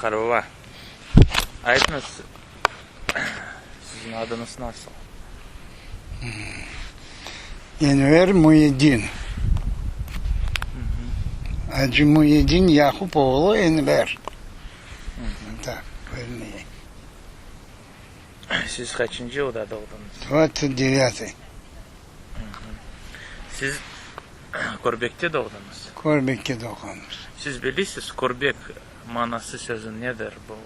Qarbaba, aytıñız, siziñ adıñız nasıl? Enver Muyedin. Acı Muyedin Yaqub oğlu Enver. Tak, vermeyim. Siz qaçıncı yılda doğdıñız? Dvadtsat devyatый. Siz Körbekte doğdıñız? Körbekte doğğanmız. Siz bilesiz, Körbek manası sözü nedir, bu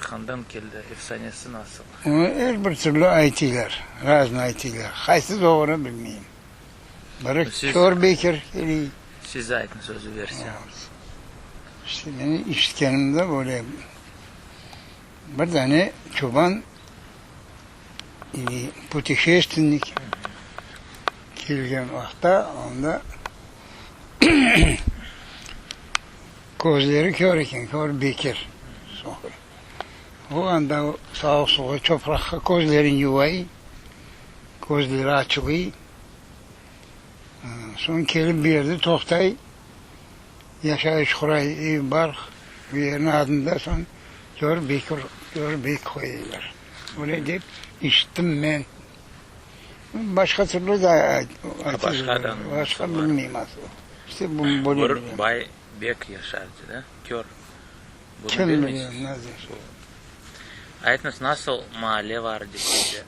qandan keldi, efsanesi nasıl? Onı er bir türlü aytıylar, razno aytıylar. Qaysı doğru bilmeyim. Biri Kör Bekir keliy. Siz aytıñız özü versiyanız. İşte menim işitkenimde böyle bir dane çoban ili puteşestvennik kelgen vaqıtta onda közleri kör eken, kör Bekir soqur. O anda savuq suvğa, çopraqqa közlerini yuvay, közleri açılıy. Soñ kelip bir yerde toqtay, yaşayış quray, ev, barq, bu yerniñ adını da soñ Kör Bekir, Kör Bek qoyaylar. Öyle dep işittim men. Başqa türlü de aytılır, başqa bilmeyim asıl. İşte bu böyle Bir bay bek yaşardı da, kör. Bunı Kim bilmeysiz? biliyor, nasıl? Aytıñız, nasıl maale var edi köyde?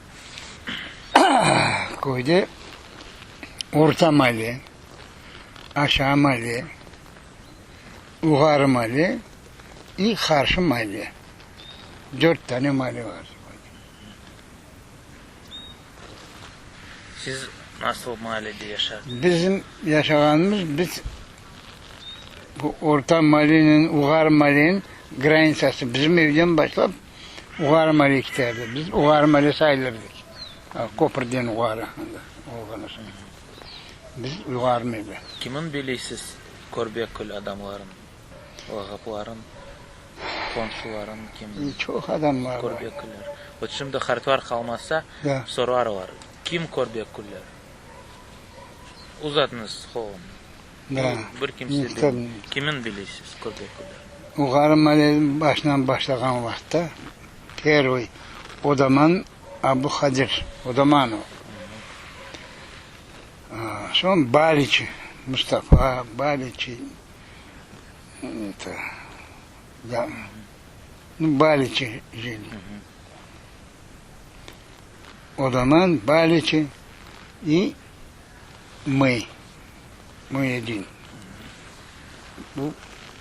Köyde Orta maale, Aşağı maale, Yuqarı maale i Qarşı maale. Dört tane maale var köyde. Siz nasıl maalede yaşardıñız? Bizim yaşağanımız, biz bu Orta maalenen Yuqarı maaleniñ granitsası. Bizim evden başlap Yuqarı maale kiterdi. Biz Yuqarı maale sayılırdık. Köpürden yuqarı olğan soñ. Biz Yuqarı maale. Kimin bileysiz Körbekül adamların, lağapların, qomşuların kim? Çoq adamlar var. Körbeküller. Vot şimdi qartlar qalmasa, sorarlar, kim Körbeküller? Uzatıñız qolunı. Da. Bir kimse bilmey. Kimin bilesiz Körbeküller? Yuqarı maaleniñ başından başlağan vaqıtta pervıy odaman Abu Hadir, Odamanov. Soñ Baliç Mustafa, Baliç, eto, da, Baliç jili. Odaman, Baliç i mı, Muyedin. Bu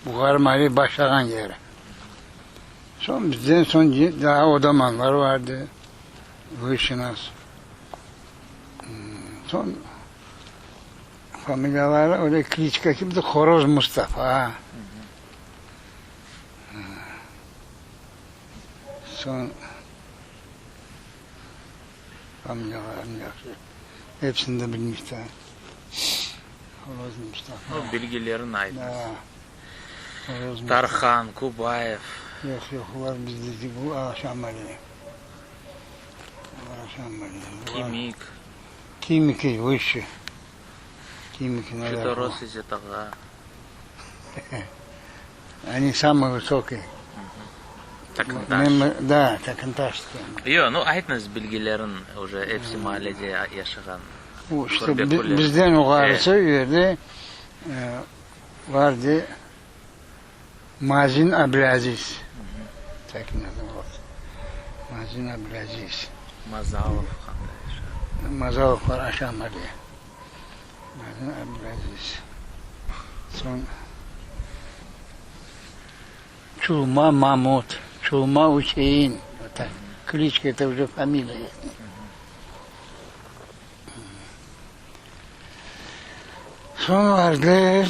Buhar-Mali başlağan yeri. Soñ bizden soñ daa odamanlar vardı, vışı nas. Soñ familiyaları öyle kliçka kibi Horoz Mustafa. Soñ familiyalarını yahşı, hepsini de bilmişler. Horoz Mustafa. No, bilgilerini aytıñız. Da. Horoz Mustafa. Tarhan, Kubayev. Yoq, yoq, olar bizdeki bu Aşamali. Olar Aşamali. Kimik. Kimiki vışı. Kimiki naverhu. Çitoros İzzet ağa. Oni samıy vısokıy. Takıntaş. Da, Takıntaşskiy. Yoq, no, aytıñız bilgilerin, uje episi maallede yaşağan. O, işte, bizden yuqarısı o yerde vardı Mazin Ablâziz. Mazin Ablâziz. Mazalov qanday yaşadı? Mazalovlar aşağı mahalle. Mazin Ablâziz. Soñ Çulma Mamut, Çulma Üsein, vot tak, kliçka, eto uje familiya. Soñ vardı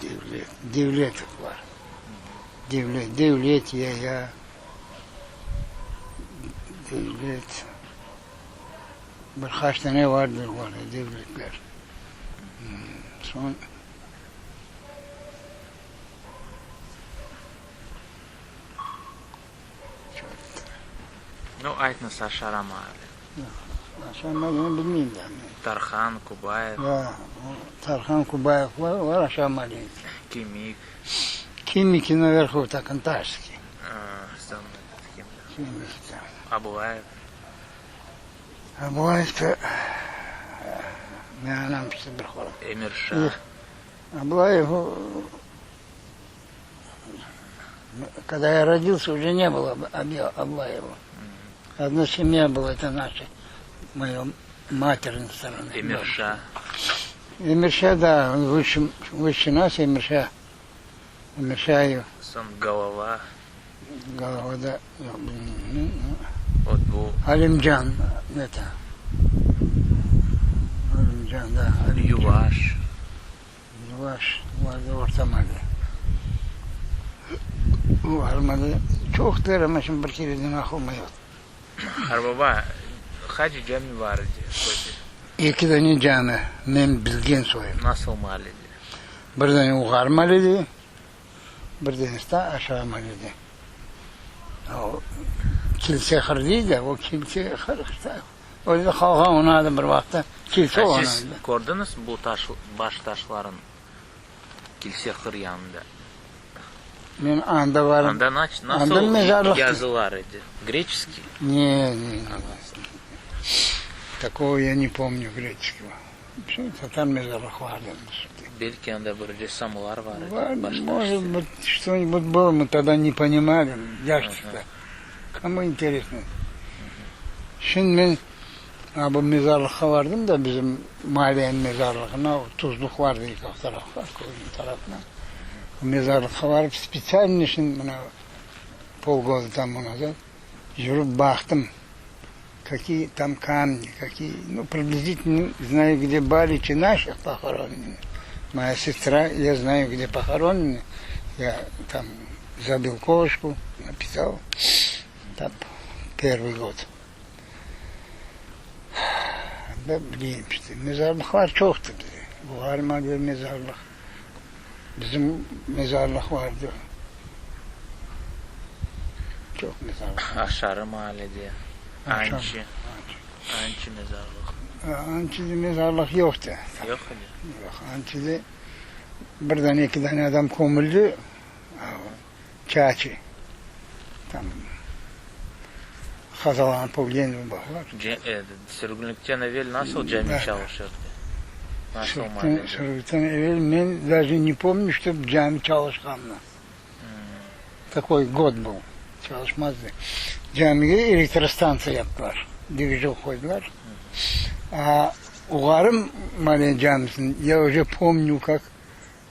Devlet, Devletovlar. Devlet, Devlet Yaya, Devlet, bir qaç tane vardır olarda devletler. Soñ. Nu, aytnı Saşa Rama ale. Aşağı malleni bilmeyim daa men. Tarhan, Kubayev. Da, Tarhan, Kubayevlar, olar aşağı malleniñ. Kimik. Kimiki naverhu, Takantaşskiy. Kimiki. Ablayev. Ablayev da, men anam işte bir qora. Emirşa. Ablayev, когда я родился, уже не было Аблаева. Одна семья была, это наша, моя матерной стороны. Эмирша. Эмирша, да, он выше, выше нас, Эмирша. Эмиршаев. Soñ Голова. Голова, да. Вот bu. Alimcan, это. Alimcan, да. Yuvaş. Yuvaş, vardı orta mahalle. Varmadı. Çoqtır ama şimdi bir kereden aqlıma yoq. Qarbaba, qaç cami bar edi köyde? Eki dane cami, men bilgen soyum. Nasıl maallede? Bir dane yuqarı maallede, bir danesi de aşağı maallede. O, Kilse Hır dey de, o Kilse Hır işte, öyle qalğan onıñ adı bir vaqıtta Kilse A olğan siz adı. kördiñiz bu taş, baş taşların Kilse Hır yanında? Men anda barıp, Anda anda nasıl mezarlıqtı. yazılar edi? Greçeskiy? Ne, ne, ne. Takogo ya ne pomnyu greçeskiy. Tatar mezarlıq vardı. Belki anda bir ressamlar var edi, Var, baş может taşta. быть, что-нибудь было, мы тогда не понимали, yaştıqta. Кому интересно. Şimdi men a bu mezarlıqqa vardım da, bizim maalleniñ mezarlığına, o tuzluq vardı eki tarafqa, köyniñ tarafına. O mezarlıqqa varıp, spetsialno şimdi mına polgoda тому назад, yürip baqtım, kakiye tam kamni, kakiye, nu, priblizitelno znayu, gde Baliçi naših pohоронены. Moya sestra, ya znayu, gde pohоронены, ya tam zabil kошку, napisal, tam pervıy god. Ben bileyim işte, mezarlıqlar çoqtı bizde. Buharma bir mezarlıq, bizim mezarlıq vardı. Çoq mezarlıq. Aşarı maallede, Ançi, Ançi mezarlıq. Ançide mezarlıq yoqtı. Yoq edi? Yoq, Ançide bir dane, eki dane adam kömüldi, Çaçi, tam qazalanıp ölgen balalar. Sürgünlikten evel nasıl cami çalışırdı? Nasıl maallede? Sürgünlikten evel men daje ne pomnü, ştob cami çalışqanını. Takoy god bıl, çalışmazdı. Camige elektrostantsiya yaptılar, dvijok qoydılar. A Uğarım maale camisini ya uje pomnü, kak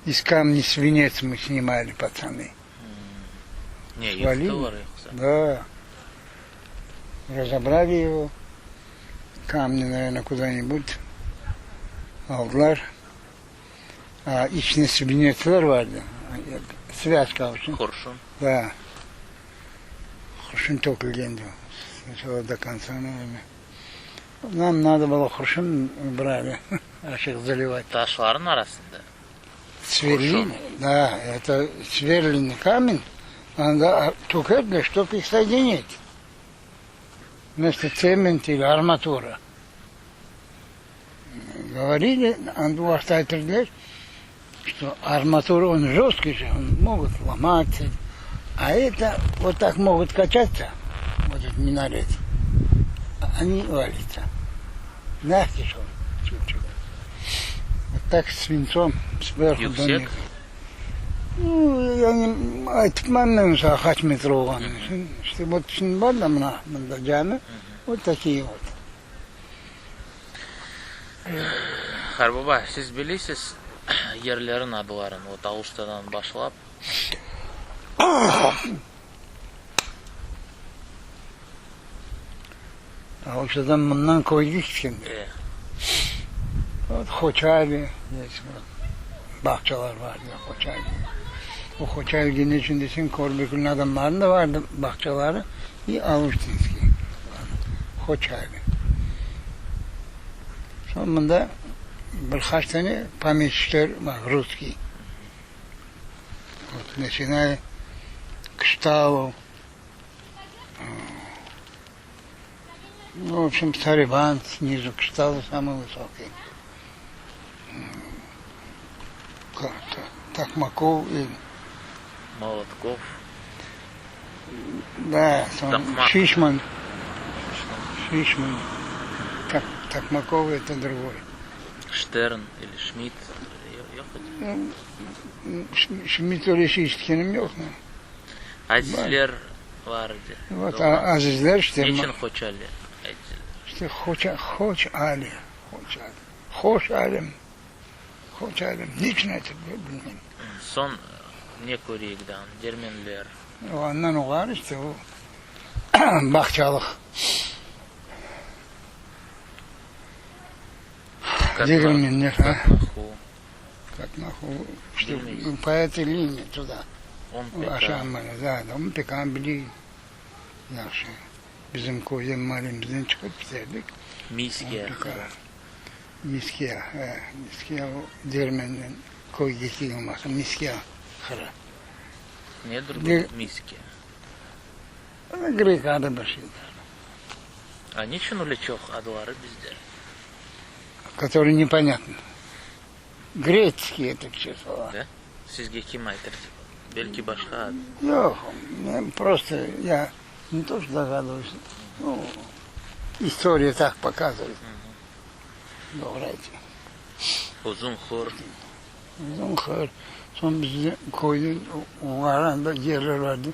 iz kamni svinets mı sнимали patsanı. Ne, yıqtılar yoqsa? Da. Razobrali ego, kamni, naverno, kuda-nibud aldılar. A içinde svinetsler vardı, svâzka içün. Qurşun. Da. Qurşun tökülgendi. Snaçala do kontsa, naverno. Nam nado bylo qurşun brali, açıq zalivat. Taşlarnıñ arasında Sverlili, da, eto sverleniy kamen, anda tökerdiler, ştob ih soedinit. Vmesto tsement ili armatura. Govorili, anda o vaqıt aytırdılar, şto armatura on jostkiy же, on mogut lomatsa, a eto vot tak mogut kaçatsa, vot etot minaret, oni valitsa. Mâhkiy şol, çüçük. Vot tak svintsom sverhu Yüksek? Nu, yani aytıpman men saña qaç metr olğanını. İşte vot şimdi bar da mına mında cami, vot takiye vot. Qarbaba, siz bilesiz yerlerin adların, vot Aluştadan başlap? Aluştadan mından köyge ketkende. E. Vot Hoçaylı, bağçalar var edi Hoçaylı. O Hoçaylı ne içün deseñ, Körbekülniñ adamlarınıñ da vardı bağçaları, i Aluştinskiy, Hoçaylı. Soñ mında bir qaç tane pomeşçikler bar, russkiy. Vot, naçinaya Kıştalov. В общем, Сарибан снизу, Кштал самый высокий. Tokmakov и... Molotkov. Да, Şişman. Şişman. Tokmakov это другой. Ştern ili Şmit yoq edi? Şmit öyle şey işitkenim yoq. Azizler bar edi. Vot, Azizler işte. Neçün Hoçali ayttılar? İşte Hoça, Hoç Ali, Hoç Ali, Hoş Alim, Hoç Alim, niçün aytılıyor bilmeyim. Soñ ne köreyik daa, Dermenler. Ondan olar işte o bağçalıq. Degirmenler, ha? Katnahu, işte po этой линии туда. Aşağı mane, da, da, Pekan bileyim. Yahşı. Bizim köyden mahallemizden çıqıp kiterdik. Miskiya. Miskiya, he, Miskiya o Dermenden köyge kelgen vaqıt Miskiya qırı. Nedir bu Miskiya? Grek adı bir şeydir. A niçün öyle çoq adları bizde? Который непонятно. Gretskiy это все слова. Da? Sizge kim aytır? Belki başqa ad. Yoq, men prosto, ya ne to, что dogадываюсь, nu, istoriya tak pokazıvayet. Doğru aytıñ. Uzun hor. Uzun hor. Soñ bizde köyde olarnıñ da yerler vardı,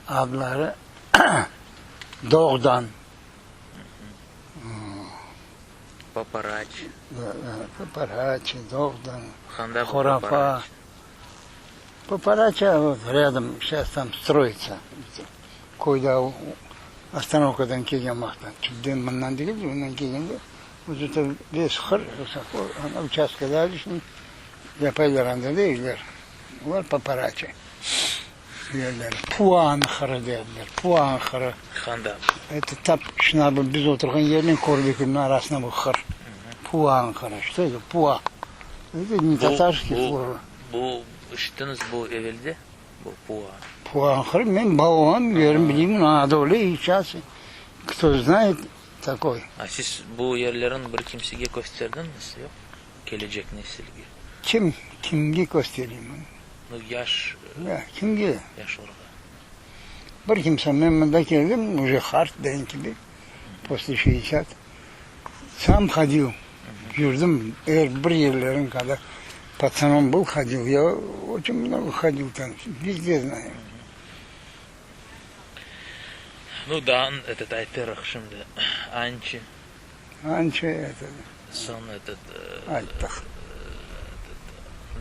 adları Doğdan. Paparaç. Paparaç, Doğdan, Horafa. Paparaça vot râdom, seyas tam stroyıtsa. Köyde ostanovkadan kelgen vaqıtta, tüpten mından degil de, ondan kelgende, vot eto ves hır, uçastkada yapaylar anda da evler. Olar Paparaça yerleri. Puan hırı derler, Puan hırı. Qanda? Eto tap şuna bu biz oturğan yernen Körbekülniñ arasında bu hır. Puan hırı. Şto eto pua? Eto ne tatarskiy Bu, bu, işittiñiz bu evelde, bu pua? Puan hırı men babam yerim bileyim, adı öyle i seyças kto znayet takoy. A siz bu yerlerin bir kimsege kösterdiñiz, yoq? Kelecek nesilge. Kim, kimge köstereyim? Nu, yaş. Ya, kimge? Yaşlarğa. Bir kimse, men mında keldim, uje qart ben kibi, posle şehdesât, sam hodil, yürdim er bir yerlerin, kada patsanom bıl, hodil, ya oçün mnogo hodil tam, vezde znayu. Nu, daa, etot, aytırıq şimdi, ançı. Anca etot. Soñ etot. Ayttıq. Etot,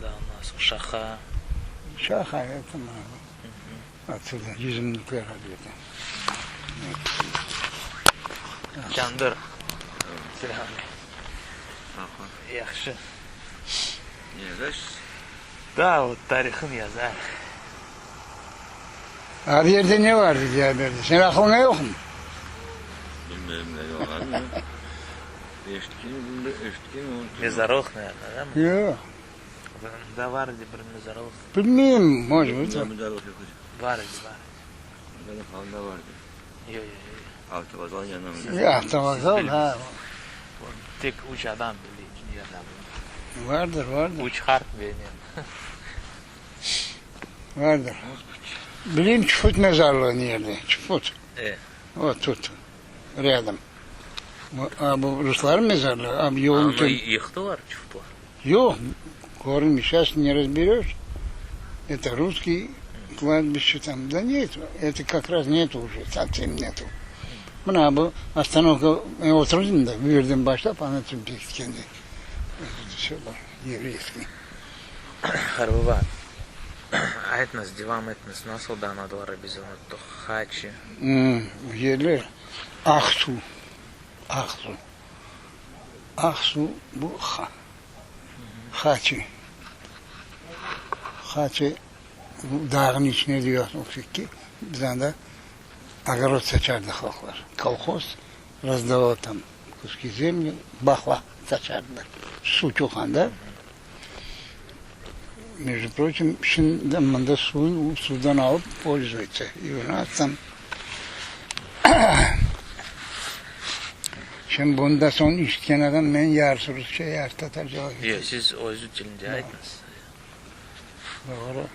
daa nasıl, şaha. Şaha, eto, mına bu. Otsüda, yüzümlikler adeti. Candır. Selâm. Yahşı. Ne yazaysız? Da, vot, tarihın yazayıq. A bu yerde ne var, dedi haberci, sen aqılıña yoqmı? Bilmeyim ne olğanını. Eşitkenim, eşitkenim, unuttum. Mezarlıq, naverno, da mı? Yoq. Da var edi bir mezarlıq. Bilmeyim, может быть. Mezarlıq yoq edi. Var edi, var edi. Mezarlıq anda var edi. Yoq, yoq, yoq. Avtovokzalnıñ yanında mezarlıq. Avtovokzal, da. Tek üç adam bile dünyada. Vardır, vardır. Üç qart ve men. Vardır. Bileyim, Çufut mezarlığı nerde, Çufut. E. Vot tut, râdom. A bu ruslarnıñ mezarlığı, a bu yolnıñ. Anı yıqtılar Çufutlar? Yoq, körünmey, şas ne razberöş, eto russkiy kladbişçe tam, da net, eto kak raz netu uje, sovsem netu. Mına bu ostanovka, men oturdım da, bu yerden başlap ana pekitkende, vse bar, yevreyskiy. Qarbaba, aytıñız, devam etiñiz, nasıl da adları biz unuttıq, Haçı. Yerler Aqsu, Aqsu, Aqsu bu Haçı, Haçı bu dağnıñ içine diyor ki, biz anda ogorod saçardıq halqlar, kolhoz razdaval tam kuski zemli, baqla saçardılar, suv çoq anda. Mejdu proçim, şimdi mında suv, suvdan alıp polzuyutsa, i u nas tam. Şimdi bundan soñ işitken adam men yarısı rusça, yarısı tatarca laf Yoq, siz özü tilinde aytıñız. Doğru.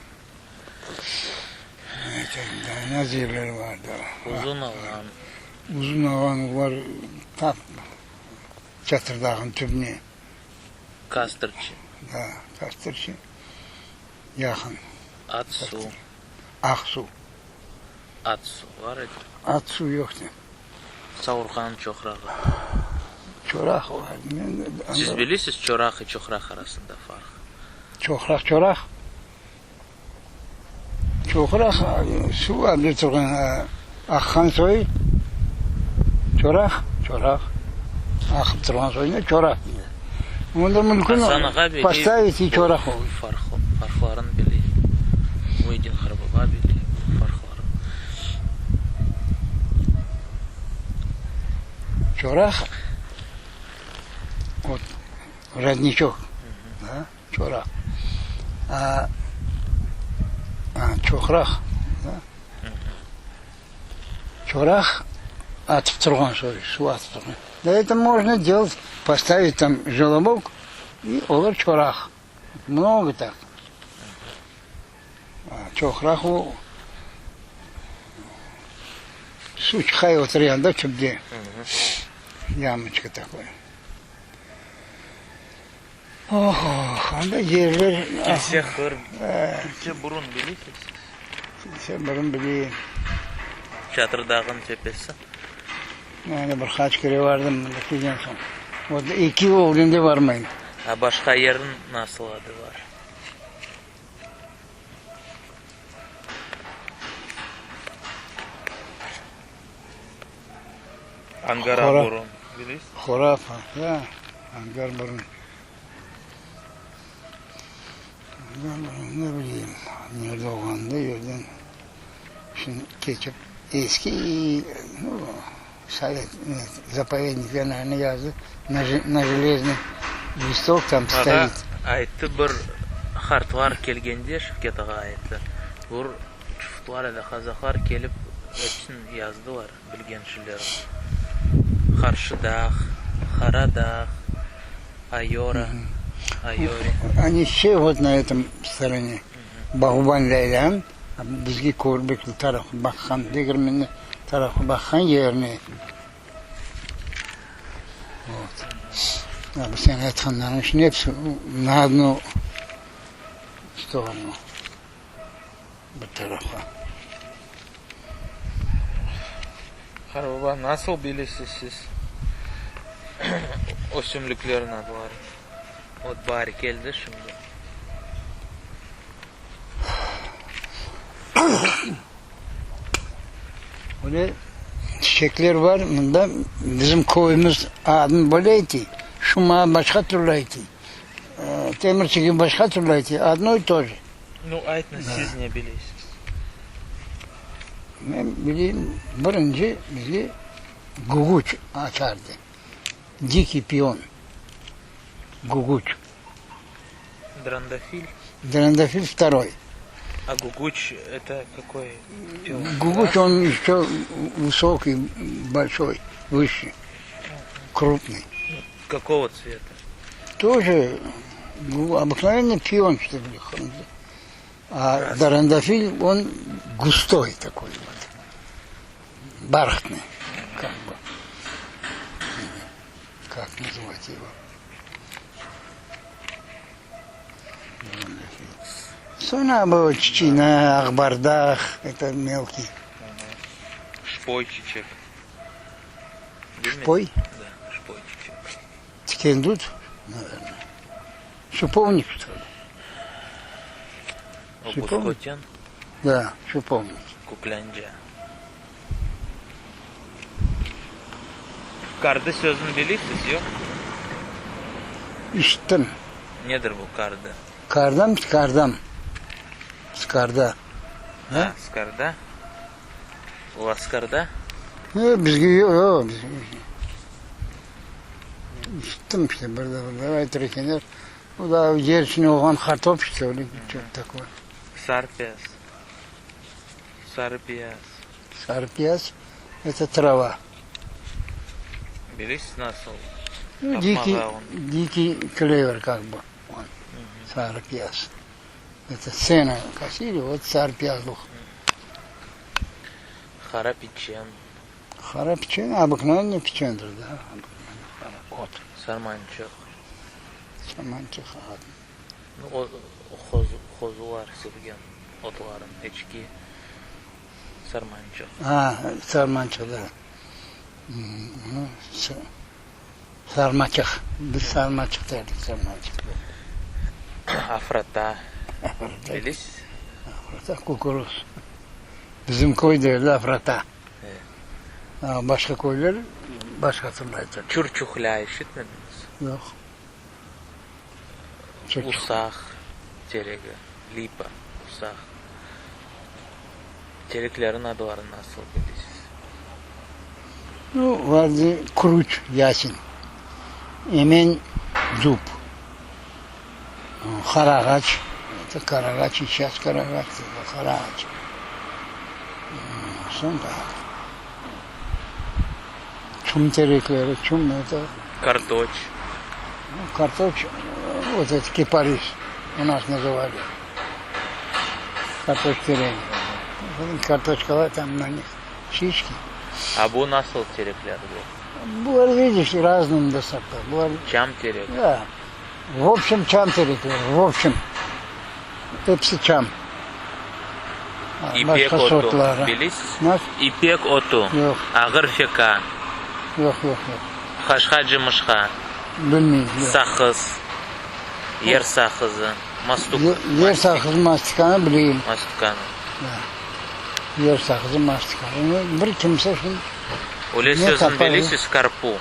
Daa nazirler var daa. Uzun ağan. Uzun ağan olar tap Çatırdağnıñ tübüne. Kastırçı. Da, Kastırçı yaqın. At suv. Aq suv. At suv var edi. At suv yoqtı. Savurqanıñ çoqrağı. Çoraq var. Siz bilesiz çoraq i çoqraq arasında farq? Çoqraq, çoraq. Çoqraq, suv alıp turğan aqqan soy, çoraq, çoraq, aqıp turğan soyuna çoraq deyler. Onda mümkün postavit i çoraq olur. Farqlarını biley. Muydin Harbaba biley bu farqlarını. Çoraq, vot, rodniçok, da. Çoraq. A, çoqraq. Çoraq atıp turğan soy, suv atıp turğan. Da eto mojno delat, postavit tam jolobok, i olur çoraq. Mnogo tak. Çoqraq o, suv çıqay oturğanda tüpte. Yamoçka takoy. Oh, anda yerler... Kilse hır, kilse burun bilesiz siz? Kilse burun bileyim. Çatırdağnıñ tepesi. Yani bir qaç kere vardım mında kelgen soñ. Vot eki olgende varmayım. A başqa yerniñ nasıl adı var? Angara burun, bilesiz? Horafa, ya, Angar burun. Angar burun, ne bileyim, nerede olğanını da yerden şimdi keçip, eski, nu, sovet, zapovedniklerni yazdı, na jeleznyy listok tam stoit. Ağa ayttı, bir qartlar kelgende, Şevket ağa ayttı, bir çufutlar ya da qazaqlar kelip, episini yazdılar. Bilgen şeyler, Qarşı dağ, Qara dağ, Ayora, Ayori. Oni vse vot na etom storone, Bağban Leylân, bizge Körbekli tarafqa baqqan, Degirmenli tarafqa baqqan yerine. Vot. Bu sen aytqanlarıñ içinde episi na odnu storonu. Bu tarafa. Qara baba, nasıl bilesiz siz ösümliklerniñ adlarını? Ot baar keldi şimdi. Öyle çiçekler var, mında bizim köyümiz adını böyle aytı, şu maña başqa türlü aytı, Temirçige başqa türlü aytı, odno i to je. Nu, aytnı, siz ne bilesiz? Men bileyim, birinci bizge guguç açardı, dikiy pion, guguç. Drandafil? Drandafil vtoroy. A guguç eto kakoy pion? Guguç on eşço vısokiy, bolşoy, vışşiy, krupnıy. Kakogo tsveta? Тоже obıknovennyy pion, što li, a darandafil on gustoy takoy vot, barhatnıy, kak bı, kak nazıvat ego. Soñra bu çiçina, aqbardaq, eto melkiy. Şpoy çiçek. Şpoy? Da, şpoy çiçek. Tiken dut, naverno. Şipovnik, što li. Opuskoten? Da, şipovnik. Kuklânca. Qardı sözüni bilesiz, yoq? İşittim. Nedir bu qardı? Kardam, skardam. Skarda. Ha, skarda. Laskarda? Yoq, bizge yoq, yoq. İşittim işte, bir de bir de aytır ekenler. O da yer içinde olğan qartop işte, öyle ço-to takoye. Sarpiyaz. Sarı piyaz. Sarı piyaz, eto trava. Bilesiz nasıl Dikiy, dikiy klever kak bı, on, sarı piyaz. Eto seno kosili, vot sarı piyazlıq. Qara piçen. Qara piçen, obıknovennıy piçendir da, obıknovennıy qara ot. Sarmançıq. Sarmançıq, O, qozular sevgen otların, eçki, sarmançıq. A, sarmançıq, da. Sarmaçıq. Biz sarmaçıq derdik, sarmaçıq. Afrata. Bilesiz? Afrata, kukuruz. Bizim köy derdi afrata. Başqa köyler başqa türlü aytalar. Çurçuhlâ işitmediñiz? Yoq. Usaq teregi, lipa, usaq. Tereklerniñ adlarını nasıl bilesiz? Nu, vardı kruç, yasen, emen, dub, qarağaç, eto qarağaç, i seyças qarağaç, qarağaç, soñ çum terekleri, çum, eto. Kartoç. Kartoç, vot eto kiparis u nas nazıvali. Kartoç teregi. Kartoçkalar tam na nih şişki. A bu nasıl terekler bu? Bular, vidiş, razный da sortlar. Bular, Çam terek. Da. V obşem, çam terekleri, v obşem. Episi çam. İpek Başqa otu, sortları. bilesiz? Nasıl? İpek otu. Yoq. Ağır feka. Yoq, yoq, yoq. Qaşqa cımışqa. Bilmeyim, yoq. Saqız. Yer saqızı. Mastuk. Yer saqızı mastikanı bileyim. Mastikanı. Da. Yer saqızı mastika. Onı bir kimse şu Öyle ne sözüni tapar? bilesiz, karpu?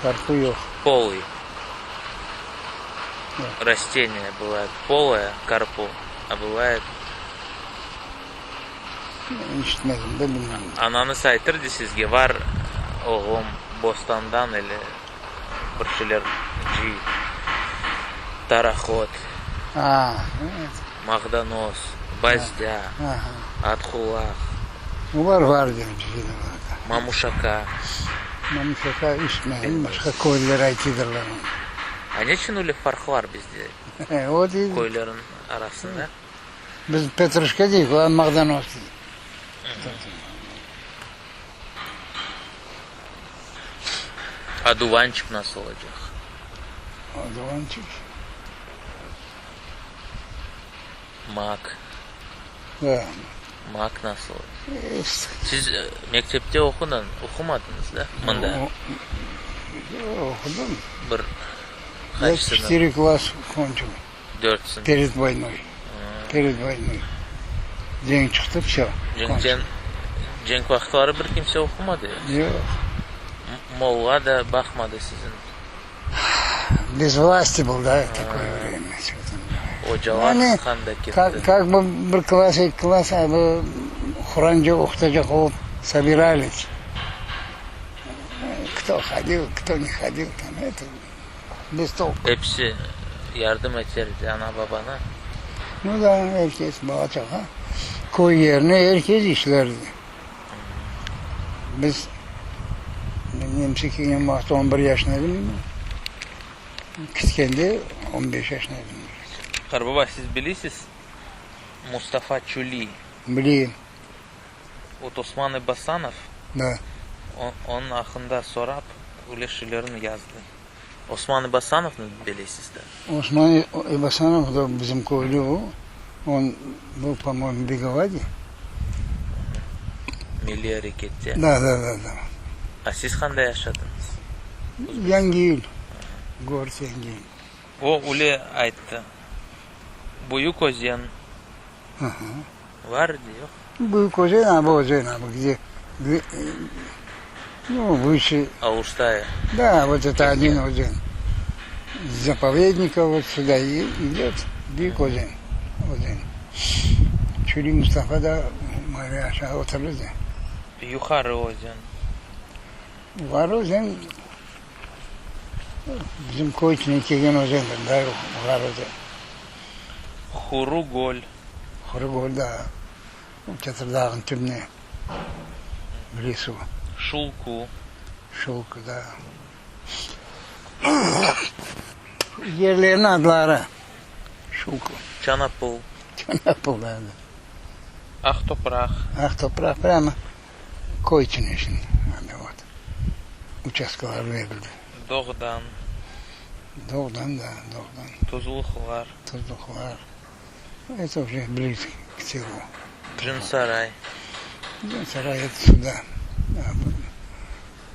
Karpu yoq. Polıy. Rastение bıvaet polое, karpu, a bıvaet. İşitmedim de, bilmem. Ananız aytırdı sizge, var, oğlum, bostandan ele bir şeyler cıy, taraqot, mağdanoz, bazdâ, atqulaq. Olar var dedim, bizde de var da. Mamuşaka. Mamuşaka işitmedim, başqa köylüler aytıdırlar onı. A neçün öyle farqlar bizde köylerniñ arasında? Biz petruşka deyik, olar mağdanoz dey. Oduvançik nasıl olacaq? Oduvançik. Mak. Da. Mak nasıl? Siz mektepte oqudıñ, oqumadıñız da, mında? Oqudım. Bir Ya qaç sınıf? Çetiri klass konçil. Dört sınıf. Pered voynoy. Pered voynoy. Cenk çıqtı, vsö. Cenkten, cenk vaqıtları bir kimse oqumadı ya? Yoq. Molla da baqmadı siziñ. Bez vlasti был, da, takoy vremya. Ocalar qanda ketti? Kak, kak bı bir klass, eki klass, a bu Quranca oqutacaq olıp sobirались. Kto hodil, kto ne hodil, tam eto, bez tolku. Episi yardım eterdi ana-babanı. Nu da, er kes, bala-çağa, köy yerine er kes işlerdi. Biz, men nemse kelgen vaqıtta on bir yaşında edim, ketkende on beş yaşında edim. Qarbaba, siz bilesiz Mustafa Çuliy? Bileyim. Vot Osman Ebasanov, Da. onıñ aqqında sorap, öyle şeylerni yazdı. Osman Ebasanovnı bilesiz da? Osman Ebasanov da bizim köylü o. On был, po-moyemu, Begovadi. Milliy arekette. Da, da, da, da. A siz qanda yaşadıñız? Yangiyül, gorod Yangiyül. O, öyle ayttı. Büyük özen var, yoq? Büyük özen, a bu özen, a bu gde, nu, выше. Aluştaya. Da, vot eto odin özen. Zapovednika vot süda idet, büyük özen, özen. Çüli Mustafa da böyle aşağı oturdı. Yuqarı özen. Yuqarı özen bizim köy içinden kelgen özendir, da, Yuqarı özen. Huru göl. Huru göl, da, Çatırdağnıñ tübüne, v lesu. Şulku. Şulku, da. Yerlerniñ adları şu. Çanapul. Çanapul, da. Aq topraq. Aq topraq, prâmo köy içine şimdi, anda vot, uçastkalar berildi. Doğdan. Doğdan, da, doğdan. Tuzluqlar. Tuzluqlar. Eto uje bliz k selu. Cınsaray. Cınsaray eto suda.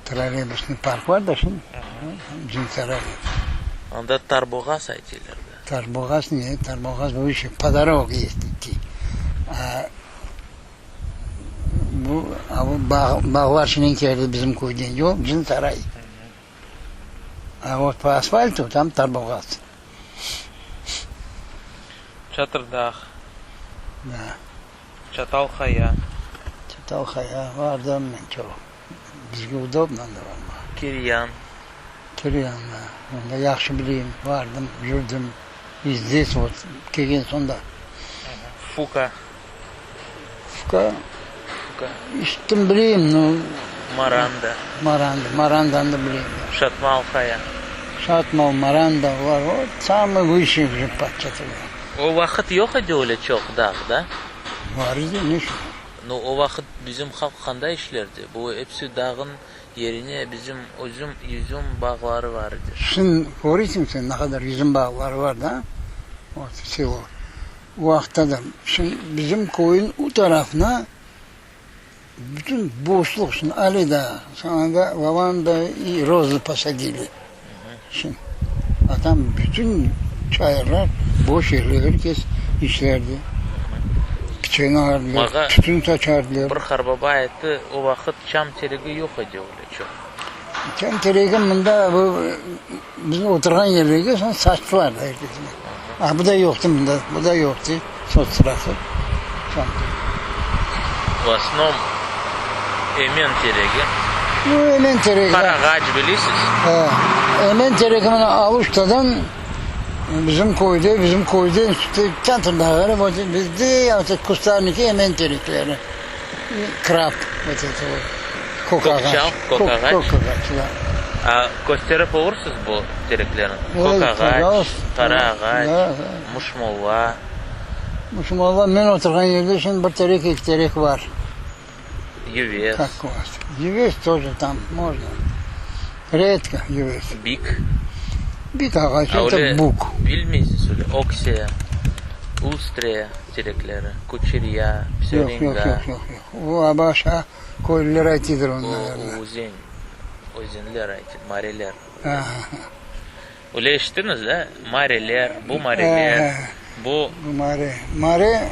Trolleybusnıy park var da şimdi, Cınsaray. Anda Tarboğaz aytıylar da. Tarboğaz ne? Tarboğaz bu işi po doroge est idti. A bu bu Bağlar keldi bizim köyden yol Cınsaray. A vot po asfaltu tam Tarboğaz. Çatırdağ. Da. Çatalqaya. Çatalqaya vardım men çoq. Bizge udobno anda barmaq. Kiryan. Kiryan, da. Onda yahşı bileyim, vardım, yürdim. I zdes vot, kelgen soñ da. Fuka. Fuka, işittim, bileyim, no. Maranda. Maranda, Marandanı da bileyim. Şatmal qaya. Şatmal, Maranda, olar, vot, samıy vışşıy uje O vaqıt yoq edi öyle çoq dağ, da? Bar edi, ne içün? No, o vaqıt bizim halq qanday işlerdi? Bu episi dağnıñ yerine bizim özüm yüzüm bağları bar edi. Şimdi köresiñ sen, ne qadar yüzüm bağları bar da, vot, selo. O vaqıtta da, şimdi bizim köyniñ u tarafına bütün boşluq, şimdi ale daa, anda lavanda i rozı posadili. Şimdi, a tam bütün çayırlar boş yerler, er kes işlerdi, piçen alırdılar, tütün saçardılar. Bir qarbaba ayttı, o vaqıt çam teregi yoq edi öyle çoq. Çam teregi mında bu bizim oturğan yerlerge soñ saçtılar da er kes. A bu da yoqtı mında, bu da yoqtı, soñ sırası çam teregi. V osnovnom emen teregi. Bu emen teregi. Qara ağaç bilesiz? He, emen teregi mına Aluştadan bizim köyde, bizim köyden Çatırdağ, bizde kustarniki emen terekleri. Krab, vot eto vot, kök ağaç. Kökçal, kök ağaç. Kök ağaç, da. A kösterip olursız bu tereklerni? Kök ağaç, qara ağaç, muşmolla. Muşmolla men oturğan yerde şimdi bir terek, eki terek bar. Yüves. Yüves тоже tam, можно. Redko yüves. Bik. Bik ağaç, eto buk. Bilmeysiz öyle, ökse, ustreya terekleri, kuçerya, psörenga. Yoq, yoq, yoq, yoq. O abaşa köylüler aytıydır onı, naverno. O özen, özenler aytı, mareler. Öyle eşittiñiz, da? Mareler, bu mareler, bu. Bu mare. Mare,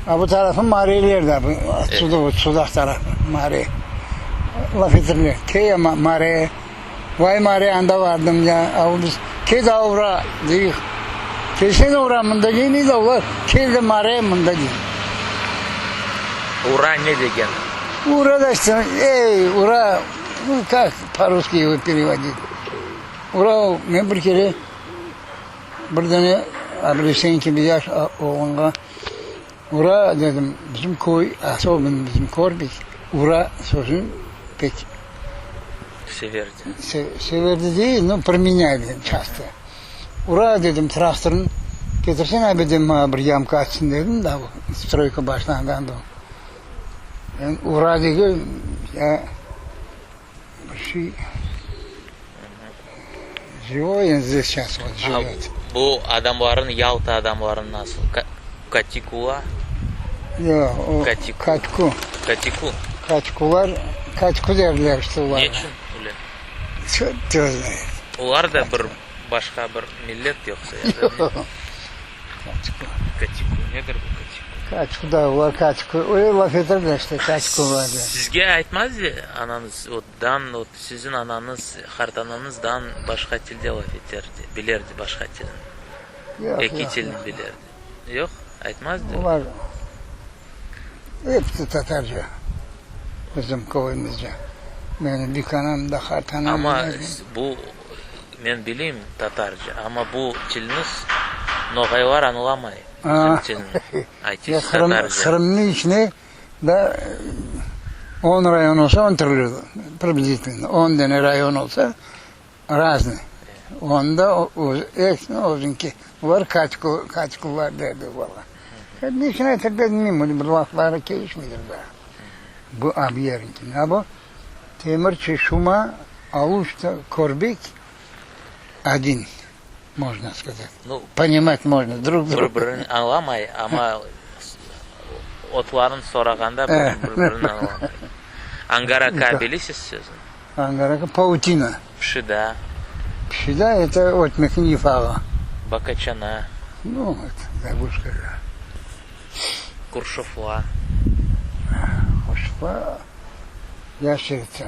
a bu tarafı mareler da, bu Sudaq, Sudaq tarafı, mare. Laf etirler, key mare, vay mare anda vardım ya, a biz ket avra deyik. Kelsene ura mında deymiz de, olar kel de mare mında dey. Ura ne degeni? Ura da işte, ey, ura, nu kak po-russki ego perevodit? Ura, men bir kere bir dane ablesen kibi yaş oğlanğa Ura dedim, bizim köy, osobenno bizim Korbik, ura sözüni pek Severdi. Severdi değil, no primenyali çasto. Ura dedim, traktornı ketirsene abeden maña bir yamka açsın dedim da, stroyka başlanğanda. Men ura degil, ya Bir şey Živoy endi seyças vot jivöt. Bu adamların, Yalta adamların nasıl? Katikula? Yoq, o Katku. Katiku. Katkular, Katku derler işte olarğa. Ne içün öyle? Çört его знает. Olar da bir başqa bir millet yoqsa ya da ne? Katku. Katiku. Nedir bu katiku? Katku da olar katku. Öyle laf eterler işte katku var dep. Sizge aytmaz anañız, ot dan, ot siziñ anañız, qartanañız dan başqa tilde laf eterdi, bilerdi başqa tilni. Yoq, Eki yoq, tilni yoq. bilerdi. Yoq, aytmazdı? Olar episi tatarca bizim köyümizde. Menim büyükanam da, qartanam da. Amma bu, men bileyim tatarca, amma bu tilniz noğaylar añlamay, bizim tilni. Aytısız tatarca. Qırımnıñ içine da on rayon olsa, on türlü, priblizitelno, on dane rayon olsa. Raznıy. Onda episini özüñki. Olar kaçkular derdi olarğa. Ne içün aytır bilmeyim, bir lafları kelişmeydir daa. Bu Abyerniñki. A bu Temirçi, Şuma, Aluşta, Körbek odin, mojno skazat. Ponimat mojno drug druga. Bir-birini añlamay, amma otlarnı sorağanda bir-birini añlamay. Angaraka bilesiz sözüni? Angaraka, pautina. Pşıda. Pşıda, eto ötmekniñ yıfağı. Bakaçana. Nu, eto, lâguşka da. Qurşofla. Qurşofla, yaşeritsa.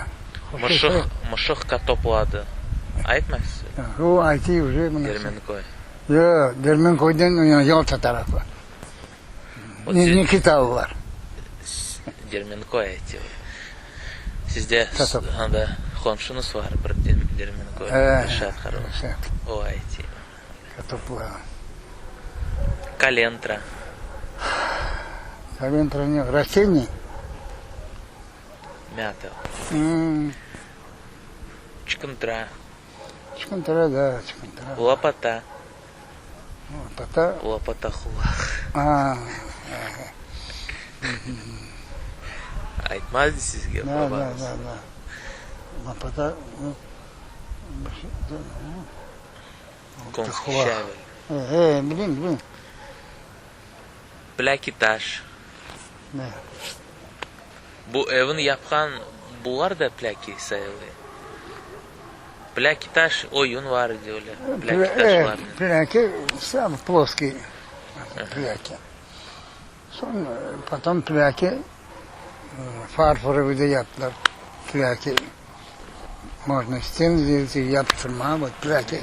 Mışıq, mışıq topladı. Aytmaysız? O, aytay uje. Dermenköy. Yoq, Dermenköyden Yalta tarafı. Nikitalılar. Dermenköy aytıyorlar. Sizde anda qomşuñız var bir Dermenköy, Reşat Qardaş. O aytıyor. Kalentra. Kalentra ne? Rasteniye? Mâta. Çıqıntıra. Çıqıntıra, da, çıqıntıra. Lopata. Lopata. Lopata qulaq. A, Aytmazdı sizge Da, da, babañız? da, da. Lopata. Konskiy şavel. E, bilem, bilem. Plâki taş. Ne? Bu evni yapqan bular da plâki sayılı. Plâki taş oyun var edi öyle, plâki taşlarnen. Plâki, sam ploskiy plâki. Soñ potom plâki farforovıy da yaptılar. Plâki mojno sten delati, yapıştırmağa, vot plâki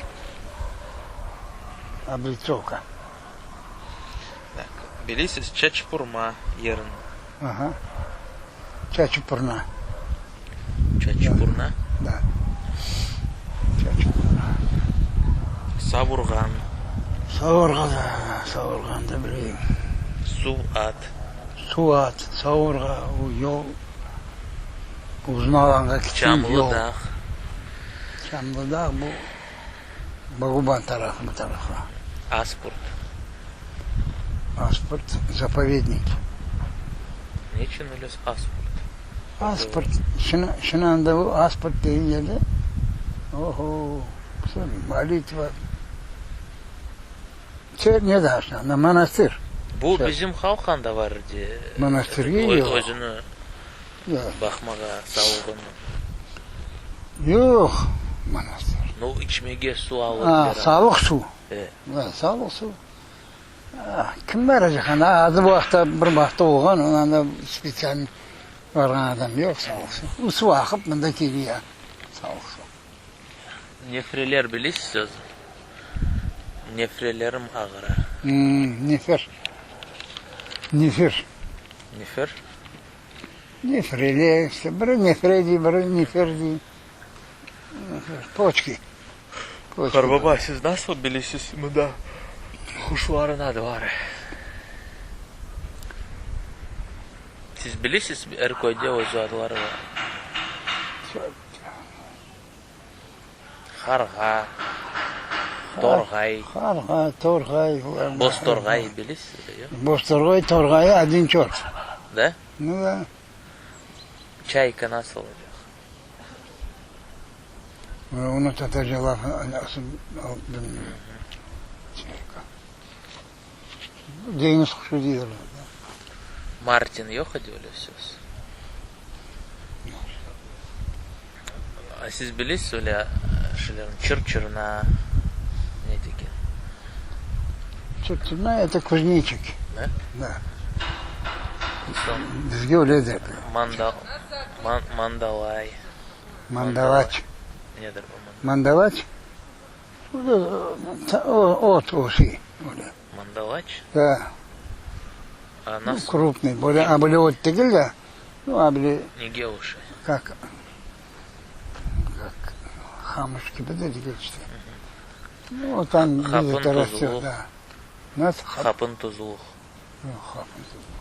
oblitsovka. Tak, bilesiz, Çaçpurma yerini? Aha, Çaçupurna. Çaçupurna? Da. Çaçupurna. Savurğan. Savurğa da, Savurğan da bileyim. Suv at. Suv at, Savurğa, o yol, Uzun alanğa ketken yol. Çamlı dağ. Çamlı dağ bu Baguban tarafı, bu tarafı. Aspurt. Aspurt, zapovednik. Ne içün öyle Aspurt? Aspurt, şunı anda bu Aspurt degen yerde, oho, molitva, ne daa şunı anda, monastır. Bu bizim halq anda var edi. Monastırge yoq. Özüni baqmağa sağlığını. Yoq, monastır. Nu, içmege suv alıp beraber. Sağlıq suv. Sağlıq suv. Kim baracaq anda? Adı bu vaqıtta bir vaqıtta olğan, ondan da spetsialno barğan adam yoq, sağlıq suv. O suv aqıp mında keliyor, sağlıq suv. Nefreler bilesiz özü? Nefrelerim ağıra. Nefer. Nefer. Nefer? Nefrele, işte, biri nefre dey, biri nefer dey. Poçki. Qarbaba, siz nasıl bilesiz mında quşların adı bar? Siz bilesiz, er köyde öz adları bar. Qarğa, torğay. Qarğa, torğay. Boztorğay bilesiz, yoq? Boztorğay, torğayı odin çort. Da? Nu da. Çayka nasıl olacaq? Onı tatarca laf nasıl bilmeyim. Çayka. Deñiz quşu deyler. Martin yoq edi öyle söz? A siz bilesiz öyle şeylerni, çır-çırna ne degen? Çır-çırna eto kuzneyçik. Da? Da. Soñ. Bizge öyle derler. Manda, man, mandalay. Mandalaç. Nedir bu mandalaç? Mandalaç, o ot, o şey, öyle. Mandalaç? Da. A nasıl? Krupnıy, böyle, a böyle ot degil de, a böyle. Nege oşay? Kak, kak hamış kibi de degil işte. O tam Hapın tuzluq. Da. Nasıl? Hapın tuzluq. Yoq, hapın tuzluq.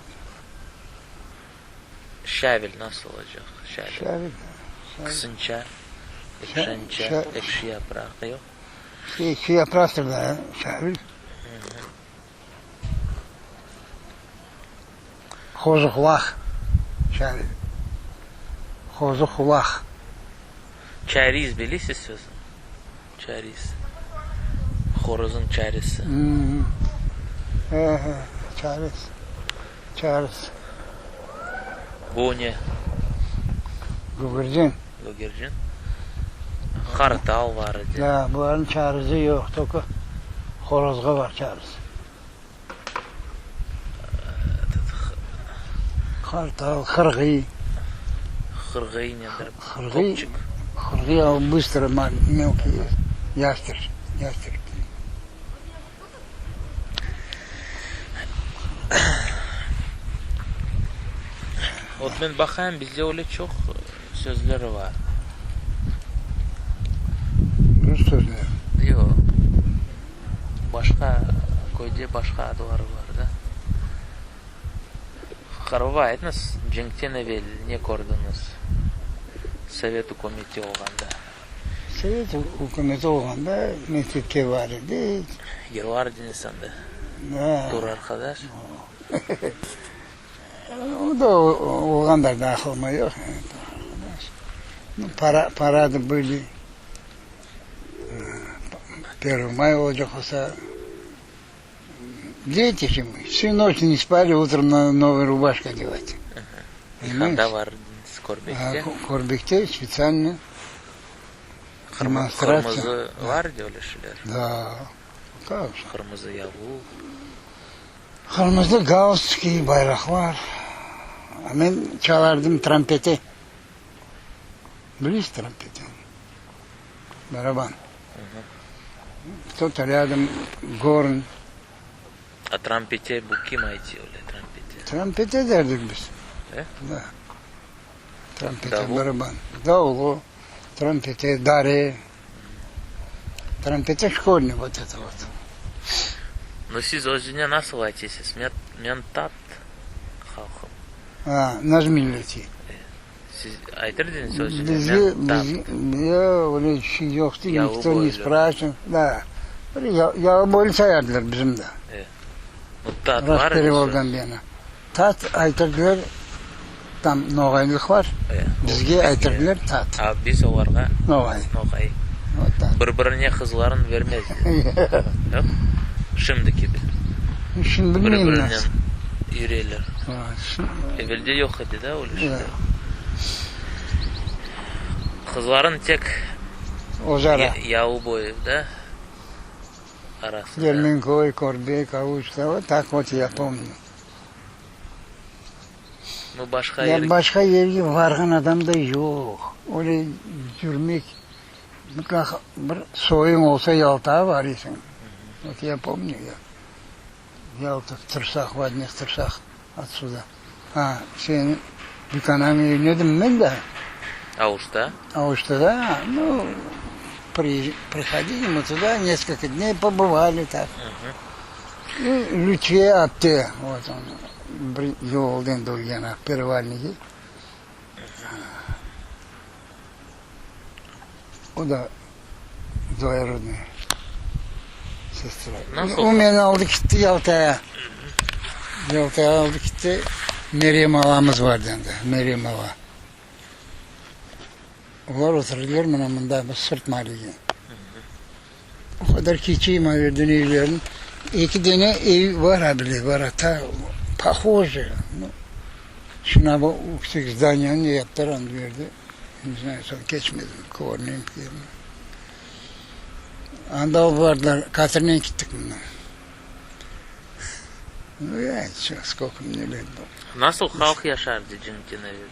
Şavil nasıl olacaq? Şavil. Şavil. Qısınça. Ekşençe, ekşi yapraq, yoq? Ekşi yapraqtır da, şavil. Qozuqulaq, şavil. Qozuqulaq. Çariz bilesiz sözüni? Çariz. Horozın çarisi. He, he, çariz. Çariz. Bu ne? Gögercin. Gögercin. Qartal var edi. Da, bularnıñ çarizi yoq, tolko horozğa bar çariz. Qartal, qırğıy. Qırğıy nedir? Qırğıy, qırğıy o bıstro melkiy yastreb, yastreb. Vot men baqayım, bizde öyle çoq sözler bar. Rus sözleri? Yoq. Başqa köyde başqa adları bar da. Qarababa, aytıñız, cenkten evel ne kördiñiz, sovet ükümeti olğanda? Sovet ükümeti olğanda mektepke bar edik. Yırlar ediñiz anda, tur arqadaş. O da olğandır da, aqılıma yoq. Paradı bıli. Первый май olacaq olsa. Дети же мы. Всю ночь не спали, утром надо новая рубашка одевать. Anda bar Körbekte. Körbekte специально демонстрация. Qırmızı bar edi öyle şeyler? Da. Как же. Qırmızı yavluq. Qırmızı galstuki, bayraqlar. Men çalardım trampete. Bilesiz trampete? Baraban. Кто-то рядом горн. A trampete bu kim aytıyor öyle trampete? Trampete derdik biz. E? Da. Trampete, baraban. Davulu, trampete, dare. Trampete şkolnıy vot eto vot. No siz özüne nasıl aytesız? Men tat halqım. A, naş milleti. Siz aytır ediñiz özüne, Bizge, men tat. bizge, yoq, öyle şey yoqtı, Yalı nikto ne boylu. spraşival, da. Bir yalı boylu sayardılar bizim de. E. No tat bar edi Rasperevoldan beri. Tat aytırdılar, tam noğaylıq bar, E. bizge aytırdılar tat. A biz olarğa Noğay. Noğay. Vot tak. Bir-birine qızların vermezler. Yoq? Şimdi kibi. Şimdi bilmeyim Bir-birinen nasıl. yüreler. Evelde yoq edi da öyle şeyler. Qızların tek Özara. Yalı boyu da arasında. Germenköy, Körbek, Aluşta, vot tak vot ya pomnyu. Nu başqa Ya yerge. Başqa yerge varğan adam da yoq. Öyle yürmek, mıtlaq bir soyuñ olsa Yaltağa varıysıñ. Vot ya pomnyu ya. Yalta, Tırsaq, v odnih Tırsaq otsuda. A, seniñ büyükanañ evine edim men de. Aluşta? Aluşta, da. Nu, prihodili mı tuda, neskolko dney pobıvali tak. Lütfiye apte, vot on, bir yıl oldı endi ölgeni, Perevalnigi. O da dvoyurодная sestra. Nasıl? O meni aldı kitti Yaltaya. Yaltaya aldı kitti. Meryem alamız vardı endi, Meryem ala. Olar oturdılar mına mında, bu sırt maalege. O qadar keçeyim o yerden evlerin. Eki dene ev bar a bile, bar a ta pohoje. Şuna bu yüksek zdaniyanı yaptılar anda yerde. Ne znâyu, soñ keçmedim, körmeyim yerini. Anda alıp bardılar, katernen kettik mından. Nu, ya, skolko mne let bylo. Nasıl halq yaşardı cenkten evel?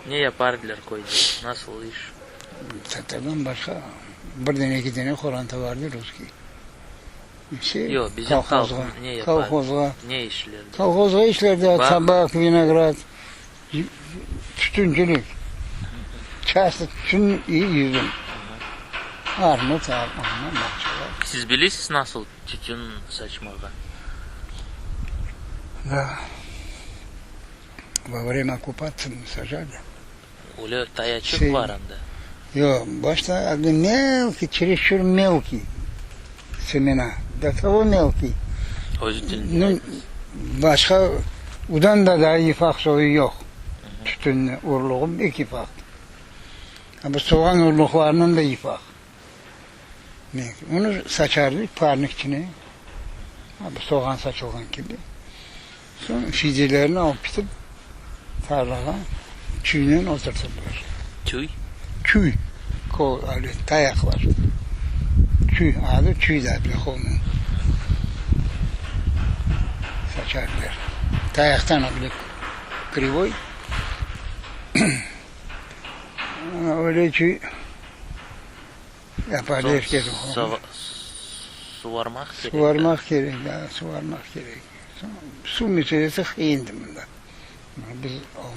Ne yapardılar köyde? Nasıl iş? Tatardan başqa bir dene, eki dene qoranta vardı russkiy. Yoq, bizim halq ne yapardı? Kolhozğa. Ne işlerdi? Kolhozğa işlerdi, tabak, vinograd, tütüncilik. Çastı tütün i yüzüm. Armut, alma, bağçalar. Siz bilesiz nasıl tütün saçmağa? Da. Vo vremâ okkupatsiya mı sajali. Öyle tayaçıq bar anda. Yoq, başta adı melkiy, çeresçur melkiy semena, do togo melkiy. Özü tilinde aytız. Başqa, udan da daa yıfaq soyu yoq, tütünni urluğı bek yıfaqtır. A bu soğan urluqlarından da yıfaq. Onı saçardı parnik içine, bu soğan saçılğan kibi. Soñ fidelerini alıp ketip, tarlağa çüynen oturtırdılar. Çüy? Çüy, kol, alet, tayaqlar. Çüy, adı çüy da bile qolnen saçardılar. Tayaqtan o bile krivoy. Öyle çüy yapardı er kes. Suvarmaq kerek. Suvarmaq kerek, da, suvarmaq kerek. Suv meselesi qıyındı mında. Biz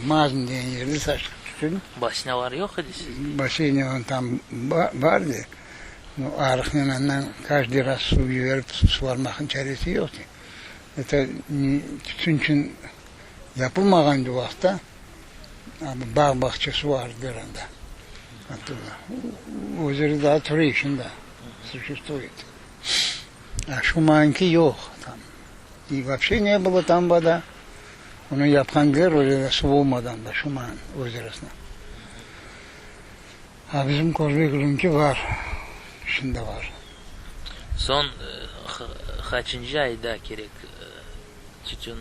Mazın degen yerde saçtıq tütün. Basinalar yoq edi sizde? Basina tam bardı. No arıqnen andan каждый раз suv yiberip suvarmaqnıñ çaresi yoq ki. Это tütün içün yapılmağan vaqıtta bağ-bağça suvardılar anda. Özleri daa tura şimdi, suşествует. A Şumanki yoq tam. İ vopşe ne bylo tam voda. Onı yapqan yer öyle de suv olmadan da Şuman ozerosına. A bizim Körbekülünki bar, şimdi bar. Soñ qaçıncı ayda kerek tütün?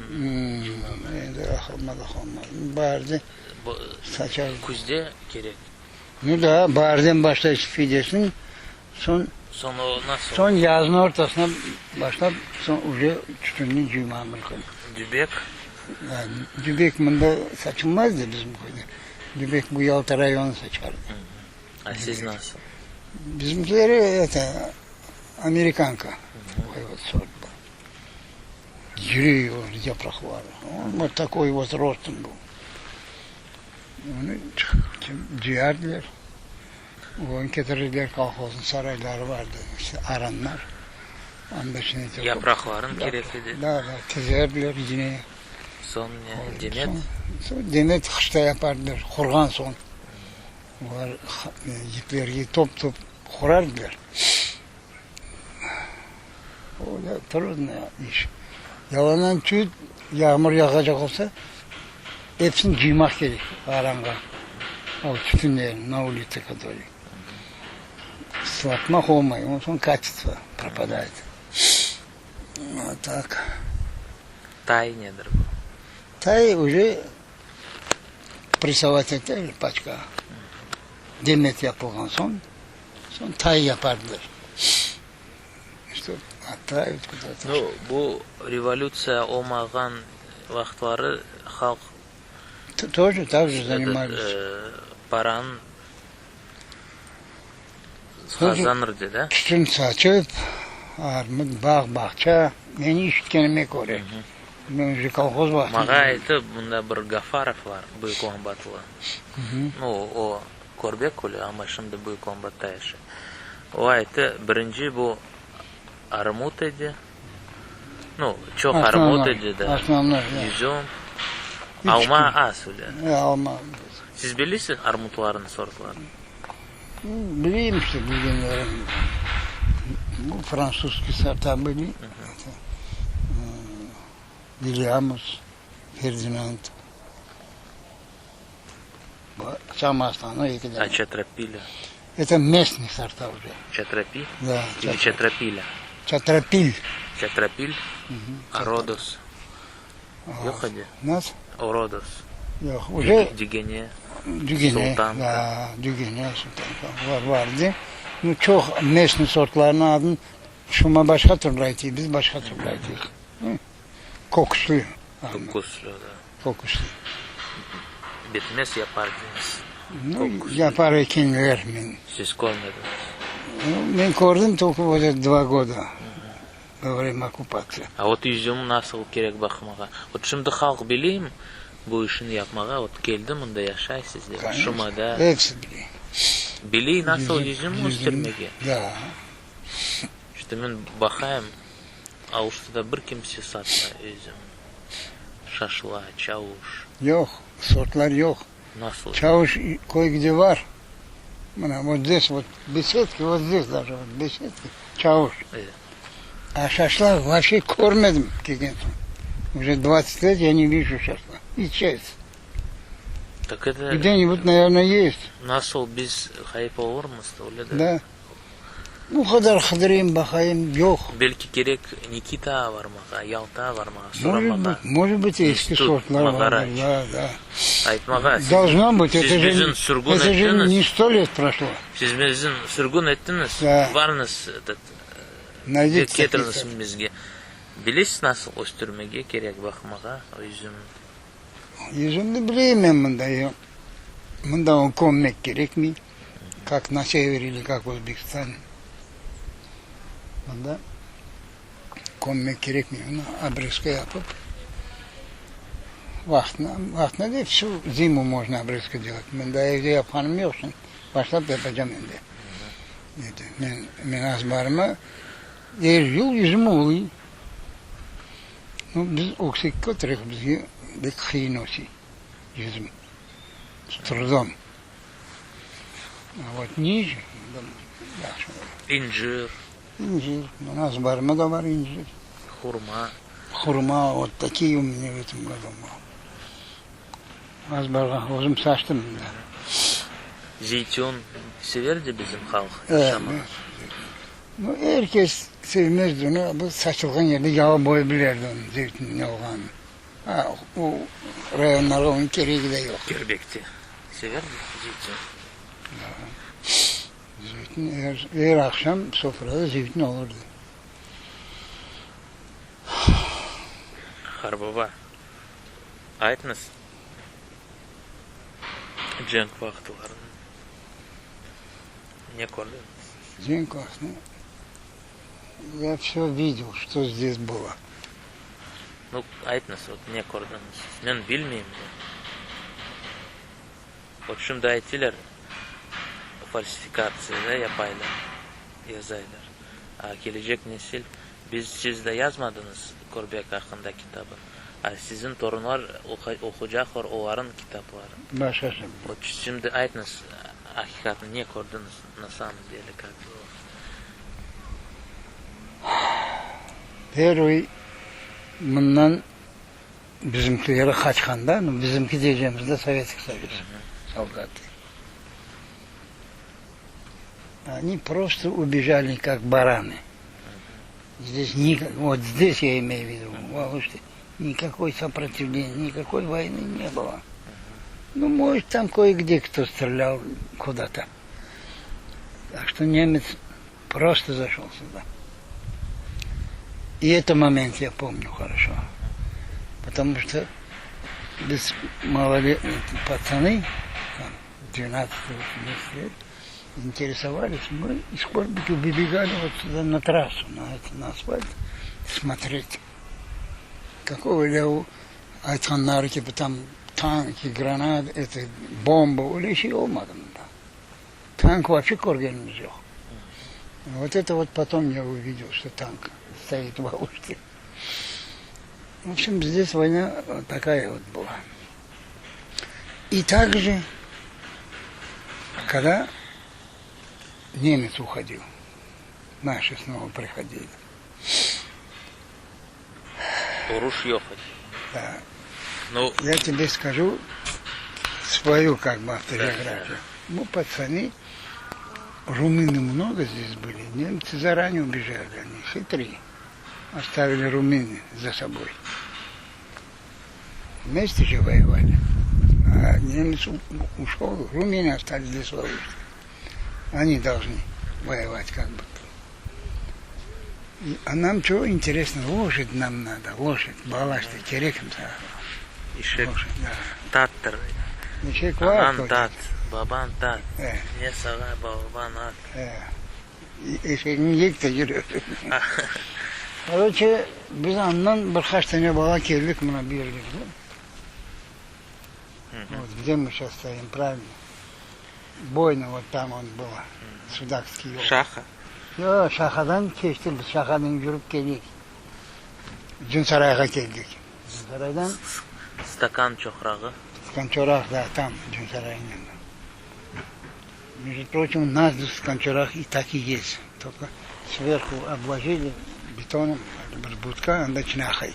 Endi aqılma da qalmadı. Baarde saçar. Küzde kerek. Nu da, baarden başlaysız fidesini, soñ Soñ o nasıl? Soñ yaznıñ ortasına başlap, soñ uje tütünni cıymağa mümkün. Dübek? Dübek mında saçılmaz da bizim köyde. Dübek bu Yalta rayonı saçardı. A siz nasıl? Bizimkileri eto, amerikanka такой вот sort был. İri yapraqları. Vot takoy vot rostım был. Onı cıyardılar. Onı ketirirler, kolhoznıñ sarayları vardı, işte aranlar. Anda içine töküp. Yapraqların kerek edi. Da, da, tizerdiler yine. Soñ ne, demet? Soñ demet qışta yapardılar, qurğan soñ. Olar yiplerge top-top qurardılar. O da trudno iş. Yalandan tüt, yağmur yağacaq olsa, epsini cıymaq kerek aranğa, o tütünlerini, na ulitsa kotorıy. Islatmaq olmay, ondan soñ kaçestvo propadayet. Vot tak. Tay nedir bu? Tay uje pressovat eter paçka. Demet yapılğan soñ, soñ tay yapardılar. Nu, bu revolütsiya olmağan vaqıtları halq Тоже так же занимались. paranı qazanırdı, da? Tütün saçıp, armut, bağ, bağça, men işitkenime köre, men uje kolhoz vaqtında. Mağa ayttı, bunda bir Gafarov bar, Büyük Oğbatlı. Nu, o Körbekülü, amma şimdi Büyük Oğbatta yaşay. O ayttı, birinci bu armut edi, nu, çoq armut edi da, yüzüm, alma az öyle. Alma. Siz bilesiz armutlarnıñ sortlarını? Bileyim işte, bilgenlerim. Bu fransuzskiy sorta bili, Vilyamus, Ferdinand. Самое eki dane. A çatrapilya? Это местный сорта уже. Çatrapi? Да. Или çatrapilya? Çatrapil. Çatrapil? A Rodos? Yoq edi? Nasıl? O Rodos. Yoq, уже Dügene, Dügene, Sultanka. da, dügene, sultanka, olar vardı. Nu, çoq местный sortlarnıñ adını şuma başqa türlü aytay, biz başqa türlü aytayıq. Kokuslı. Kokuslı, da. Kokuslı. Bitmez yapar deñiz. Nu, yapar ekenler, men. Siz körmediñiz? Nu, men kördim tolko vot eto dva goda, vo vremâ okkupatsiya. A vot yüzüm nasıl kerek baqmağa? Vot şimdi halq bileymi bu işni yapmağa? Vot keldi mında yaşay sizde, Şumada. Episi biley. Biley nasıl yüzüm östürmege? Da. İşte men baqayım, Aluştada bir kimse satmay üzüm, şaşla, çavuş. Yoq, sortlar yoq. Nasıl? Çavuş köy gide bar. Mına, vot zdes vot besedki, vot zdes daje vot besedki, Çauş. A şaşlaq vapşe körmedim kelgen soñ. Uje dvadtsat let ya ne vijü şaşlaq. İçez. Tak eto. Gde-nibud, naverno, est. Nasıl biz ğayıp olurmız, öyle de. Da. Bu qadar qıdırayım, baqayım, yoq. Belki kerek Nikitağa varmağa, Yaltağa varmağa, soramağa. Может быть, eski sortlar vardır, da, da. Aytmağa, Должно быть, siz это bizim же, sürgün это же ettiñiz. ne sto let proşlo. Siz bizni sürgün ettiñiz, Da. varıñız, etot, Naydite ketiriñiz bizge. Bilesiz nasıl östürmege kerek, baqmağa o yüzümni? Yüzümni bileyim men mında, mında o kömmek kerekmey. Kak na severe ili kak v Özbekistane. Mında kömmek kerekmey, onı obrezka yapıp, vaqtına, vaqtına dep vsü zimu mojno obrezka delat. Men daa evde yapqanım yoq, şimdi başlap yapacam endi. Men, men azbarıma er yıl yüzüm oluy. Nu, biz öksekke oturayıq, bizge bek qıyın öse yüzüm, s trudom. Vot nice, yahşı ola. İncir. İncir, mına azbarımda da bar incir. Hurma. Hurma, vot takiye u menya v etom godu был. Azbarğa özüm saçtım mında. Zeytün severdi bizim halq aşamağa. Nu, er kes sevmezdi onı, bu saçılğan yerde yalı boyu bilerdi onıñ zeytün ne olğanını. A, o rayonlarğa onıñ keregi de yoq. Kerbekte severmi zeytin? Zeytin er, er aqşam sofrada zeytin olurdı. Qarbaba, aytıñız, cenk vaqıtlarını ne kördiñiz? Cenk vaqtını ya vsё videl, çto zdes bylo. Nu, aytıñız, vot ne kördiñiz? Men bilmeyim de. Vot şimdi aytiler, falsifikatsiya da yapaylar, yazaylar. A kelecek nesil, biz, siz de yazmadıñız Körbek aqqında kitabın, a siziñ torunlar oqucaqlar olarıñ kitapların. Başqaça. Vot şimdi aytıñız, aqiqatnı ne kördiñiz, na samom dele, kak bylo? Pervıy mından bizimkileri qaçqanda, nu, bizimki deycemiz de, Sovetskiy Soyuz soldatı, oni prosto ubejali, kak barany. Zdes, vot zdes, ya imeyu v vidu, v Aluşte, nikakoy soprotivleniya, nikakoy voyny ne bylo. Nu, может, tam koye-gde kto strelyal kuda-to. Tak çto nemets prosto zaşol süda. I eto moment ya pomnü horoşo, potomu çto biz maloletnıy patsanı, tam dvenadtsat otırnadtsat let, interesovalis, mı iz Korbiki vıbegali vot süda na trassu, na eto, na asfalt smotret, kakogo öyle o aytqanları kibi tam tanki, granat, eto, bomba, öyle şey olmadı mında. Tank vapşe körgenimiz yoq. Vot eto vot potom ya uvidel, çto tank stoit v Aluşte. V obşem, zdes voyna takaya vot byla. I tak je, kogda nemets uhodil, naşı snova prihodili. Uruş yoq edi. Da. Nu. Ya tebe skažu svoyu kak bı avtobiografiyu. Bu patsanı, rumını mnogo zdes bıli, nemtsı zarane ubejali, oni hitrıye, ostavili rumını za soboy. Vmeste je voyevali. A nemets uşol, rumını ostali zdes v Aluşte. Oni dolžnı voyevat kak bı. A nam ço interesno, loşad nam nado, loşad, bala işte kerek Eşek tattır. Eşek var. Anañ tat, babañ tat, ne sağa balaban at. Eşegiñ yek de yürü. Koroçe, biz andan bir qaç tane bala keldik mına bu yerge. Vot gde mı şas stoim, pravilno? Boyna vot tam on было, Sudakskiy yol. Şaha? Yoq, Şahadan keçtik biz, Şahadan yürip keldik, Cünsarayğa keldik. Cünsaraydan. Stakan çoqrağı. Stakan çoqraq, da, tam Cünsaraynıñ yanında. Между прочим, у нас в Кончарах и так и есть. Только сверху обложили бетоном bir budka, anda çınaqay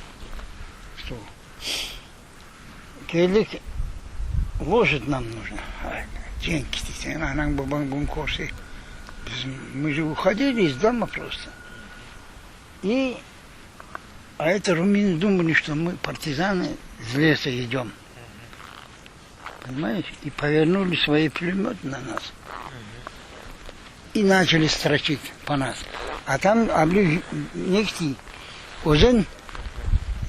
stol. Keldik, лошадь нам нужна. Cenk gitti, sen anañ babañ bunı körse, biz, мы же уходили из дома просто. И, а это румыны думали, что мы партизаны из леса идем. Понимаешь? И повернули свои пулеметы на нас. И начали строчить по нас. А там обли нефти özen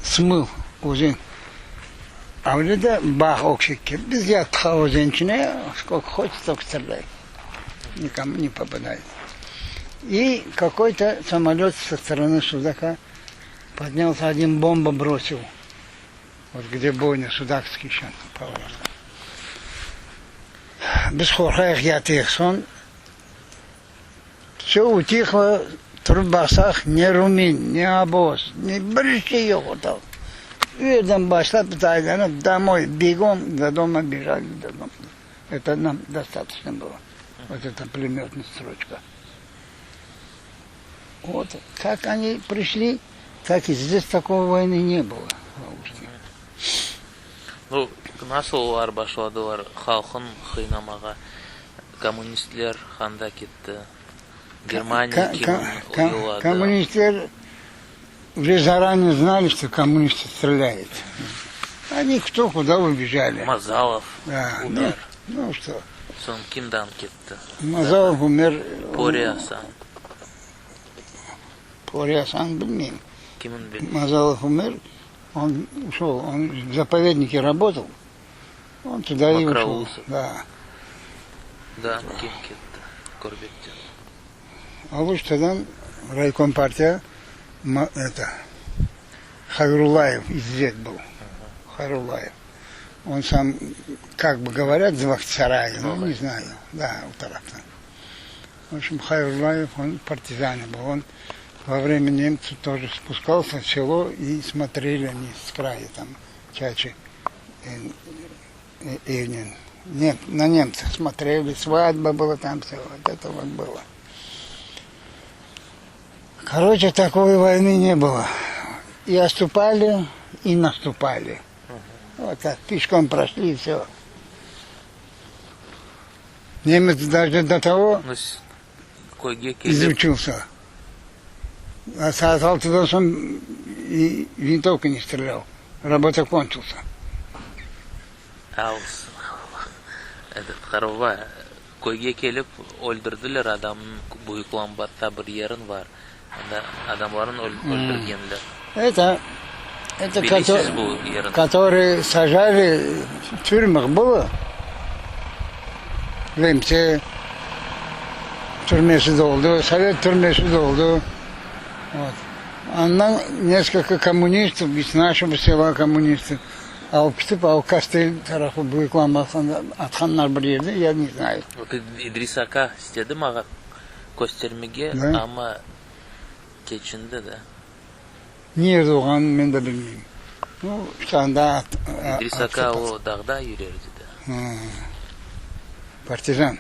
смыл özen. Avle de bağ öksek Biz yattıq özen içine, сколько хочешь, столько стреляй. Никому не попадает. И какой-то самолет со стороны Судака поднялся, один бомба бросил. Вот где бойня Судакский сейчас поворот. Biz qorqayıq yatayıq soñ vse utihlo, turıp baqsaq, ne rumin, ne oboz, ne bir şey yoq ortalıqta. U yerden başlap biz aylanıp домой, бегом до дома бежали до дома. Это нам достаточно было. Вот эта пулеметная строчка. Вот как они пришли, так и здесь такой войны не было в Алуште. Nu, nasıl olar başladılar halqın qıynamağa? Kommunistler anda ketti. Germaniya kim yolladı? Kommunistler уже заранее знали, что коммунисты стреляют. Они кто куда убежали. Mazalov Да, ну, умер. ну что, Soñ kimden ketti? Mazalov умер. Pori Asan. Pori Asan bilmeyim. Kimin bil? Mazalov умер, он ушел, он в заповеднике работал, он туда и ушел. Мокроусов. Да. Да, kim ketti? Körbekten. Aluştadan райком партия, ма- это, Хайрулаев, Иззет был. Хайрулаев. Он сам, как бы говорят, из Бахчисарая, ну, не знаю, да, у taraftan. В общем, Хайрулаев, он партизан был. Он во время немцев тоже спускался в село и смотрели они с края там, чачи, э, э, э, нет, на немцев смотрели, свадьба была там, все, вот это вот было. Короче, такой войны не было. И отступали, и наступали. Вот так, пешком прошли, и все. Немец даже до того Nu, s- köyge kelip, изучился. А saat altıdan soñ и винтовка не стрелял. Работа кончился. Als, этот, qartbaba, köyge kelip öldürdiler adamnıñ Büyük Lambatta bir yerin bar. Anda adamların öldürgenler. Это, это Bilesiz кото- bu yerin. которые сажали в тюрьмах было. Lemse türmesi de oldu, Sovet türmesi de oldu. Вот. Ondan несколько коммунистов, из нашего села коммунистов, alıp ketip, al Kastel tarafı Büyük Lambattan atqanlar bir yerde, я не знаю. Вот İdris aka istedi maña köstermege, Да. amma keçindi da. Ne yerde olğanını men de bilmeyim. Nu, işte anda at, a- İdris aka at- o dağda yürerdi da. Ha. Partizan.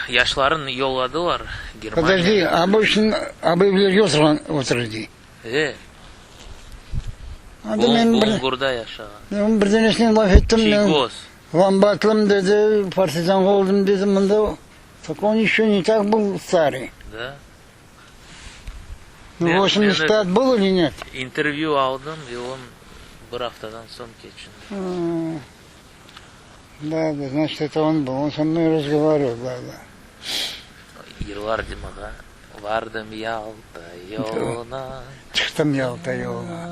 Yaşların yolladılar Подожди, Germaniyağa. обычно abıylar oturğan oturdı. E, Anda men bir, Bulungurda yaşağan. men bir tanesine laf ettim. Men, Çiygoz. Lambatlım dedi, partizan oldum dedi. Mında, так он еще не так был старый. Да. Ну, Men- 85 был или нет? İntervyu aldım и он bir aftadan soñ keçindi. А, Да, да, значит, это он был. Он со мной разговаривал, да, да. Yırlar maña. Vardım Yalta yoluna. Çıqtım Yalta yoluna.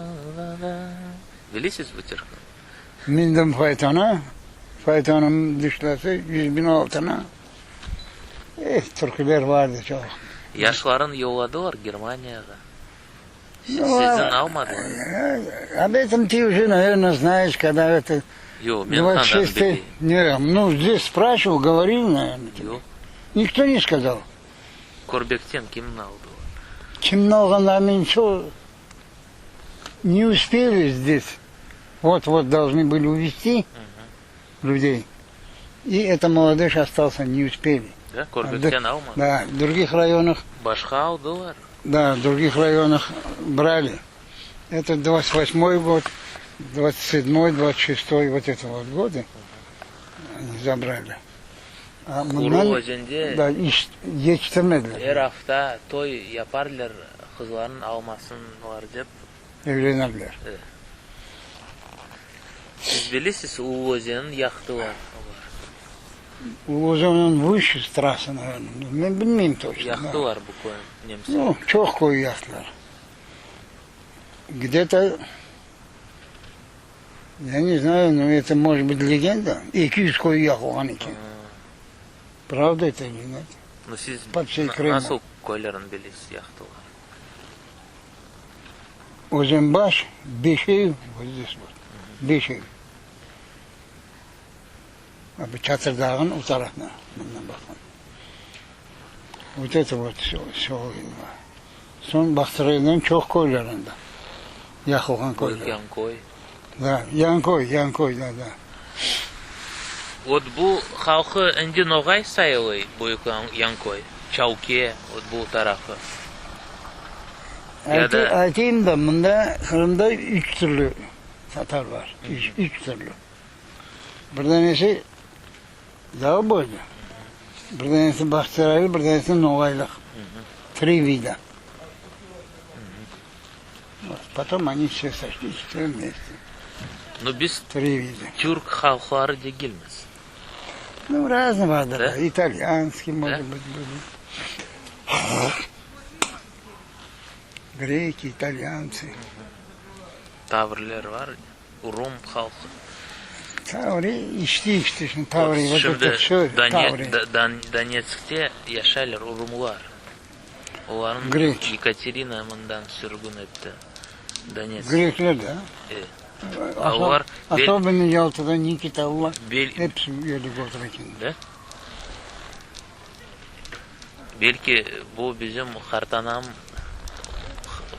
Bilesiz bu türküni? Mindim faytona. Faytonım düşlesi 100 bin altına. Eh, türküler vardı çok. Yaşların yolladılar Germaniyağa. Ну, Siziñ а- almadılar. э, Об этом ты уже, наверное, знаешь, когда это Yoq, men qandan 26 bileyim. Не, ну, здесь спрашивал, говорил, наверное. тебе. Yoq. Никто не сказал. Körbekten kimni aldılar? Kimni alğanlarını ничего не успели здесь. Вот-вот должны были увезти людей. И эта молодежь остался, не успели. Да, Körbekten almadı. Да, в других районах... Başqa aldılar. Да, в других районах брали. Это 28-й год, 27-й, 26-й, вот это вот годы они забрали. А Quru özende da, iş, yetiştirmediler. Er afta toy yaparlar, qızlarnı almasınlar dep. Evlenirler. E. Siz bilesiz, Ulu özenni yaqtılar olar. Ulu özen on выше с трассы, naverno. Men bilmeyim toçno. Yaqtılar bu köyni nemseler. Nu, çoq köy yaqtılar. Gde-to, ya ne znayu, no eto может быть legenda, 200 köy yaqılğan eken. Pravda eto ili net? Nu siz Po vsey Krımu. nasıl köylerini bilesiz yaqtılar? Özenbaş, Beşev, vot zdes vot, Beşev. A bu Çatır Dağnıñ o tarafına, mından baqın. Vot eto vot selo. Soñ Bağçasaraydan çoq köyler anda, yaqılğan köyler. Büyük Yanköy. Da, Yanköy, Yanköy, da, da. Vot bu halqı endi noğay sayılay, Büyük Yanköy, Çauke, vot bu tarafı. Ya da. Aytayım da, mında Qırımda üç türlü tatar bar, üç türlü. Bir danesi dağ boylu, bir danesi Bağçasaraylı, bir danesi noğaylıq. Tri vida. Potom oni vse soşlis vse vmeste. Nu biz Tri vida. türk halqları degilmiz. Nu, razne vardır. Da? İtalyanskiy, Da? может быть, были. Греки, итальянцы. Tavrler var, rum halqı. Tavri içti, içti, şimdi Tavri, vot Şimdi eto vse Tavri. Donetskte yaşaylar urumlar. Olarnı Grek. Yekaterina mından sürgün etti. Donetsk. Grekler de. E. Olar Особенно Yaltada Nikitalılar Bel hepsi yerlik otura eken. Da? Belki bu bizim qartanam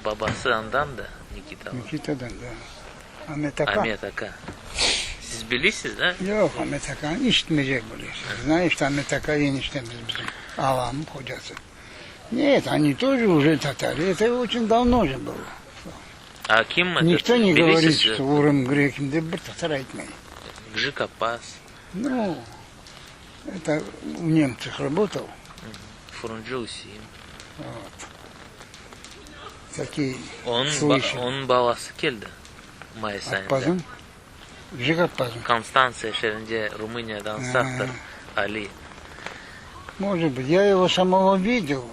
babası andan da, Nikitalı. Nikitadan da. Amet aka. Amet aka. Siz bilesiz, da? Yoq, Amet akanı işitmeycek bilesiz. Znaешь, что Amet aka eniştemiz bizim, alamnıñ hocası. Нет, они тоже уже татары, это очень давно уже было. A kim Никто не говорит, bilesiz? что urım grekim dep bir tatar aytmay. Gjik Appaz. Ну, это у немцев работал. Furuncı Üsein. Вот. Такие Onıñ, слышали. onıñ balası keldi mayıs ayında. Appazım? Gjik Appazım. Konstantsiya şeerinde Rumıniyadan saqtır Ali. Может быть. Я его самого видел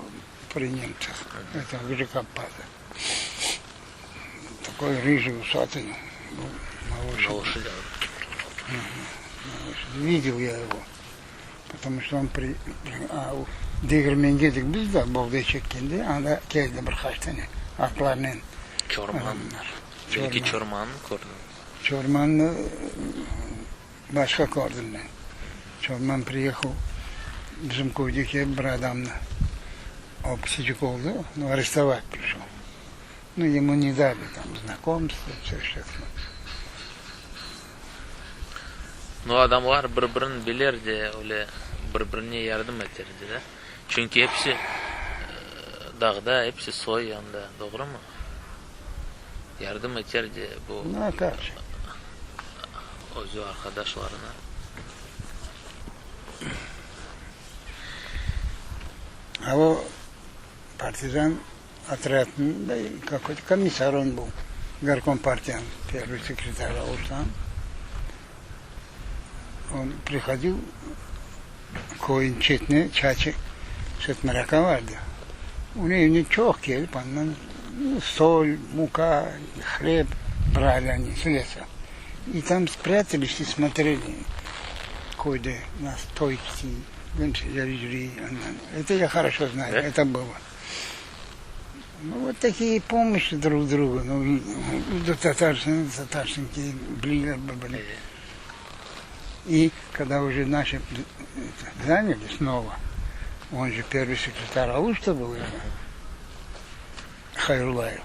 при немцах, этого Гжик Аппаза. Такой рыжий, усатый, был на лошади. На лошадях. На лошади. Видел я его. Потому что он при, при a, degirmenge edik biz de, boğday çekkende, anda keldi bir qaç tane atlarnen Çorman. adamlar. Belki Çorman. Çormannı kördiñiz. Çormannı başqa kördim men. Çorman priehal, bizim köyde kelip bir adamnı alıp oldı, nu, arestovat prişol. Nu, ему ne dali tam znakomstvo, vse şeklinde. Nu, adamlar bir-birini biler de, öyle bir-birine yardım eterdi da. Çünki episi dağda, episi soy anda, doğrumı? Yardım eterdi bu Nu, a kak je? özü arqadaşlarına. A o partizan otrâdında kakoy-to komissar on bol, gorkom partiyanıñ pervıy sekretarı olsam, on prihodil köyniñ çetine çaçı Setmir aka vardı, onıñ evine çoq kelip andan sol, muka, hleb brali oni s lesa. I tam sprâtались i smotreli köyde nas toy Это я хорошо знаю, Да? это было. Ну, вот такие помощи друг другу. Ну, татаршин, татаршинки, блин, были. И когда уже наши это, заняли снова, он же первый секретарь Алушта был, Хайрулаев.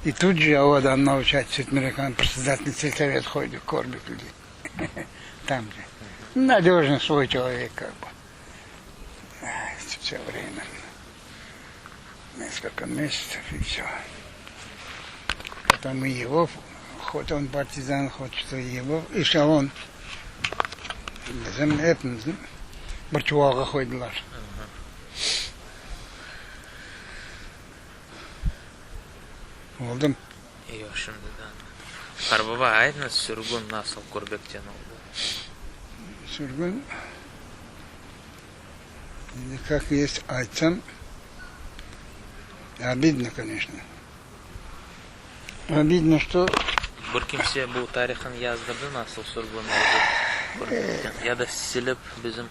И тут же o adamnı научать Seytmerekan председатель сельсовет qoydı Körbekülde. Там же. Надежный свой человек как бы. Все время. Несколько месяцев и все. Потом и его, хоть он партизан, хоть что его, эшелон. Bizim epimizni bir çuvalğa qoydılar. Oldım. Yoq, şimdiden. Qarbaba, aytñız, sürgün nasıl Körbekten oldı? Sürgün, endi kak est aytsam, obidno, koneçno. Obidno, çto. Bir kimse bu tarihını yazdırdı, nasıl sürgün oldı Körbekten? Ya da silip bizim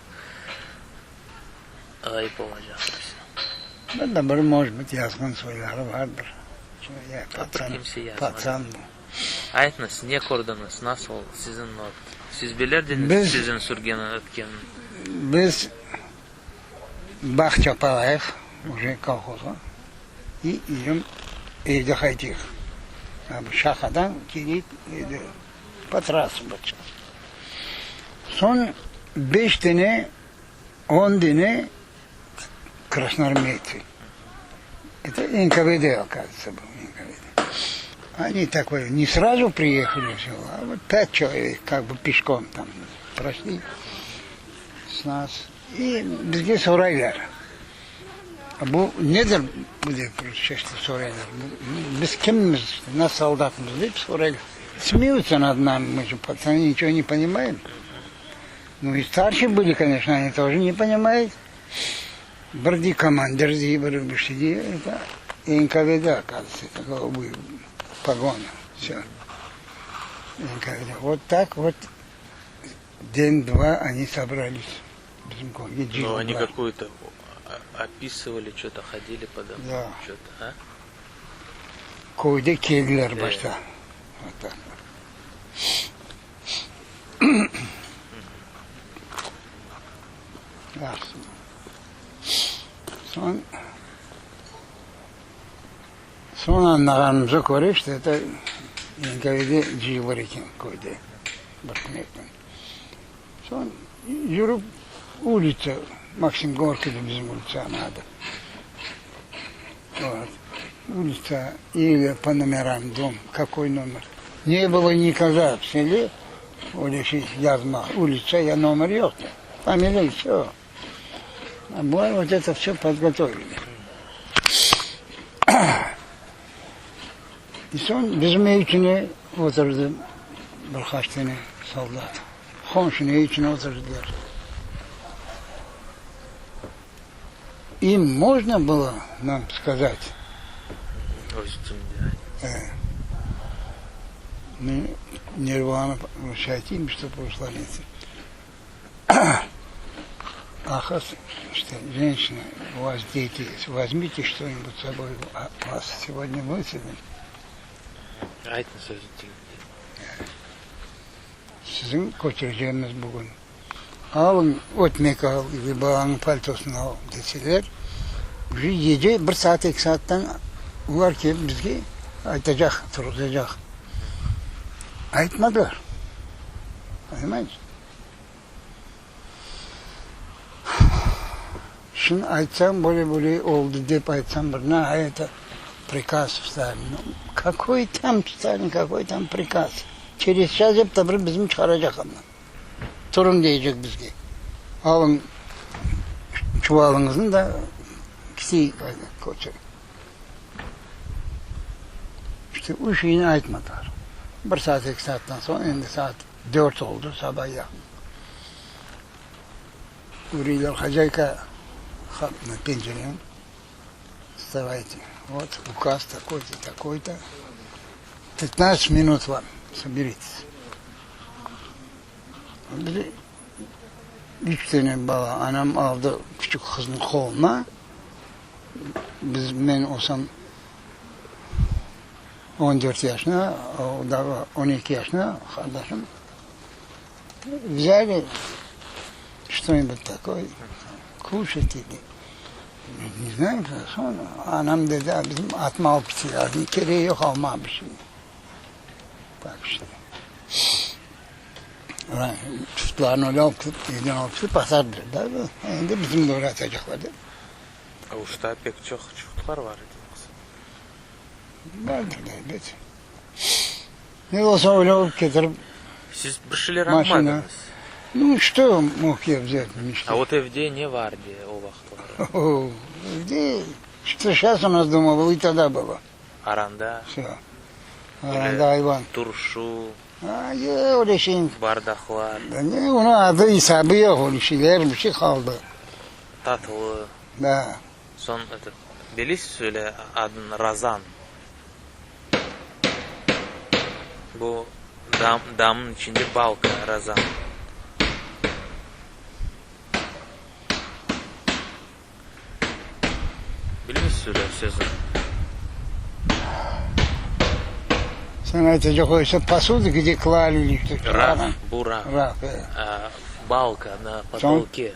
ğayıp olacaq episi. Bir de bir, может быть, yazğan soyları vardır. Ya, patsan, kimse yazmadı. patsan bu. Aytñız, ne kördiñiz, nasıl siziñ o, siz bilirdiñiz Biz- siziñ sürgün etkenini? Biz bağ çapalayıq уже kolhozğa i idem evge qaytayıq. Bu şahadan keleyik evge po trassı Soñ beş tane, on tane krasnoarmeyцы. Это НКВД, оказывается, был НКВД. Они такой, не сразу приехали в село, а вот пять человек как бы пешком там прошли с нас. И bizge soraylar. Bu nedir bu dep işte soraylar. Biz kimmiz, nasıl soldatmız dep soraylar. Смеются над нами, мы же пацаны ничего не понимаем. Ну и старшие были, конечно, они тоже не понимают. Bir dey командир dey, bir bir şey dey, это НКВД, оказывается, это голубые погоны, все. НКВД. Вот так вот день-два они собрались. Bizim köyge Ну, они cıyıldılar. какую-то описывали, что-то ходили по дому, Да. что-то, а? Köyde keldiler Evet. başta. Вот так вот. Yahşı. Soñ soñ añlağanımıza köre, işte это NKVD cıyılır eken köyde bir kün Soñ yürip ulitsa, Maksim Gorkiyde bizim ulitsanıñ adı. Вот. Улица или по номерам дом, какой номер. Не было никогда в селе, öyle şey yazma, улица, ya номер yoq. Фамилия, все. А bular вот это все подготовили. И soñ bizim ev içine oturdı bir qaç tane soldat. Qomşunıñ ev içine oturdılar. Им можно было нам сказать, Öz tilinde. э, мы нерванов хотим, чтобы ушла Ах, что, женщина, у вас дети есть, возьмите что-нибудь с собой, а вас сегодня выселят. Aytñız öz tilinde. Siziñ köçüreceğimiz bugün. Alıñ ötmek al, ili balanıñ paltosını al deseler, уже gece bir saat, eki saattan olar kelip bizge aytacaq, turğuzacaq. Aytmadılar. Понимаете? Şimdi aytsam, böyle böyle oldı dep aytsam, bir na это приказ Сталина. Какой там Сталин, какой там приказ? Через час dep ta bir bizni çıqaracaq andan. Turıñ deycek bizge. Alıñ çuvalıñıznı da keteyik köçe. İşte o şeyni aytmadılar. Bir saat, eki saattan soñ, endi saat dört oldı, saba yaqın. Urıylar хозяйка на pencereni. Вставайте. Вот указ такой-то, такой-то. 15 минут вам, соберитесь. Biz üç tane bala anam aldı küçük qıznıñ qoluna. Biz men olsam 14 yaşına, o da 12 yaşına qardaşım. Взяли что-нибудь такое, кушать или. Ne znayım, soñ anam dedi, bizim atnı alıp keteyik, keregi yoq almağa bir şey. Tak işte. Çufutlarnı öyle alıp ketip, evden alıp ketip atardılar da, endi bizim de öyle atacaqlar dep. Aluşta pek çoq çufutlar bar edi yoqsa? Bardır da, elbet. Ne olsa öyle alıp ketirip. Siz bir şeyler almadıñız? Nu, çto mog ya vzât? A vot evde ne bar edi o vaqıtları? Evde, çto şas u nas doma bylo, i togda bylo. Aranda? Vsö. Aranda ayvan. Turşu. A, yoq, öyle şey. Bardaqlar. Ne, onıñ adı, isabı yoq, öyle şeyler, bir şey qaldı. Tatlı. Da. Soñ, etot, bilesiz öyle adını, Razan. Bu dam, damnıñ içinde balka, Razan. Bilmeysiz öyle sözüni? Sen aytacaq olsa, posudu gde klali ili что Raf, bu raf. Raf, e. Balka na potolke.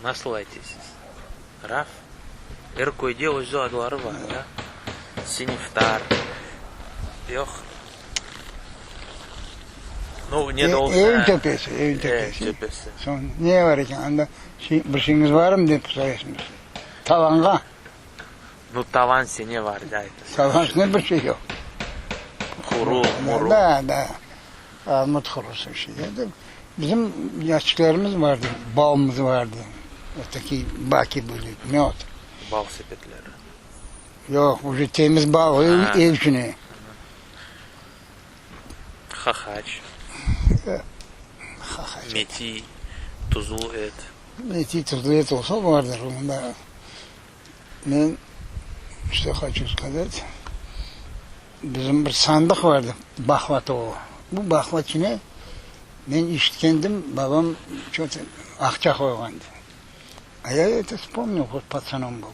Nasıl aytesız? Raf? Er köyde özü adları bar, da? Siniftar. Yoq. Nu, ne de olsa. Evin töpesi, evin töpesi. Ev töpesi. Soñ ne bar eken anda? Bir şeyiñiz barmı dep soraysıñız. Tavanğa. Nu, tavan sene bar, da aytasıñ. Tavan sene bir şey yoq. Quru, muru. Da, da. Armut qurusı bir şey. Bizim yaşçiklerimiz vardı, balımız vardı. Vot takiye baki были, möd. Bal sepetleri. Yoq, uje temiz bal, ev içine. Hahaç. Hahaç. Meti, tuzlu et. Meti, tuzlu et olsa vardır onda. Men, çto hoçu skazat, bizim bir sandıq vardı, baqla tolu. Bu baqla içine men işitkendim, babam ço-to aqça qoyğandı. A ya eto vspomnil, hot patsanom bıl.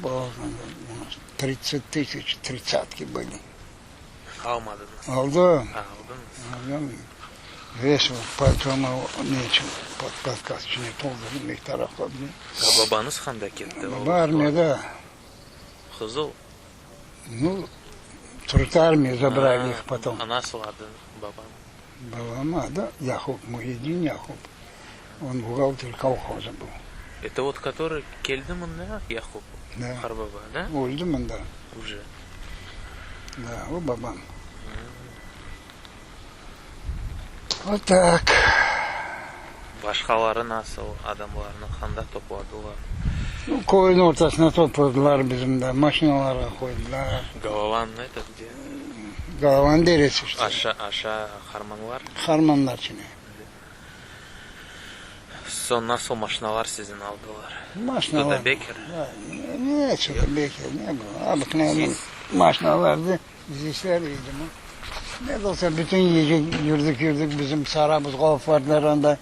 U tridtsat tısyaç, tridtsatki bıli. Almadıñız? Aldım. A, aldıñız. Aldım. Ves paltoma ne içün podkaz içine toldurdım, eki tarafqa. A babañız qanda ketti? Baba armiyada. Qızıl? Nu, Türk armiya zabrali ih potom. A nasıl adı babañ? Babam adı Yaqub, Muhiddin Yaqub. On buhgalter kolhoza был. Это vot kotorıy keldi mında Yaqub qarbaba, da? Öldi mında. Uje. Da, o babam. Vot tak. Başqaları nasıl adamlarnı qanda topladılar? Köyniñ ortasına topladılar bizim de, maşinalarğa qoydılar. Golovan eto gde? Golovan deresi işte. Aşa, aşa harmanlar? Harmanlar içine. Soñ nasıl maşinalar sizni aldılar? Maşinalar. Studebeker? Ne Studebeker, ne bu? Obıknovenniy maşinalardı, Zisler vidimo. Ne de olsa bütün gece yürdik, yürdik, bizim Sarabuzğa alıp bardılar anda.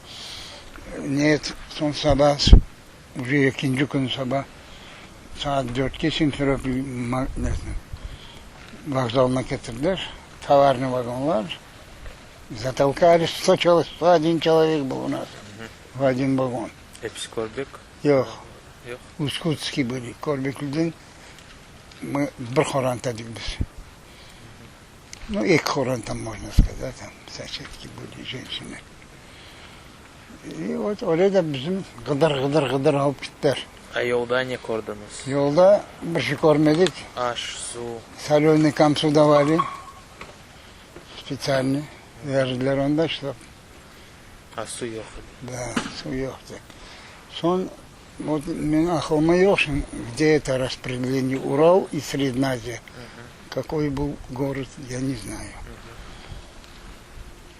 Ne soñ saba, uje ekinci kün saba saat dörtke Simferopol vokzalına ketirdiler, tovarnıy vagonlar. Zatolkali sto ço, sto odin çelovek был u nas v odin vagon. Episi Körbek? Yoq. Yoq? Uskutskiy bıli. Körbekli'den mı bir qoranta edik biz. Nu, eki qoranta, mojno skazat, tam sosedki bıli jenşçina. İ vot öyle de bizim ğıdır-ğıdır-ğıdır alıp kittiler. A yolda ne kördiñiz? Yolda bir şey körmedik. Aş, suv? Solönıy kamsu davali. Spetsialnıy verdiler onda, ştob. A suv yoq edi? Da, suv yoqtı. Soñ, vot, menim aqılıma yoq şimdi, gde eto raspredeleniye Ural i Srednâ Aziya, kakoy byl gorod, ya ne znayu.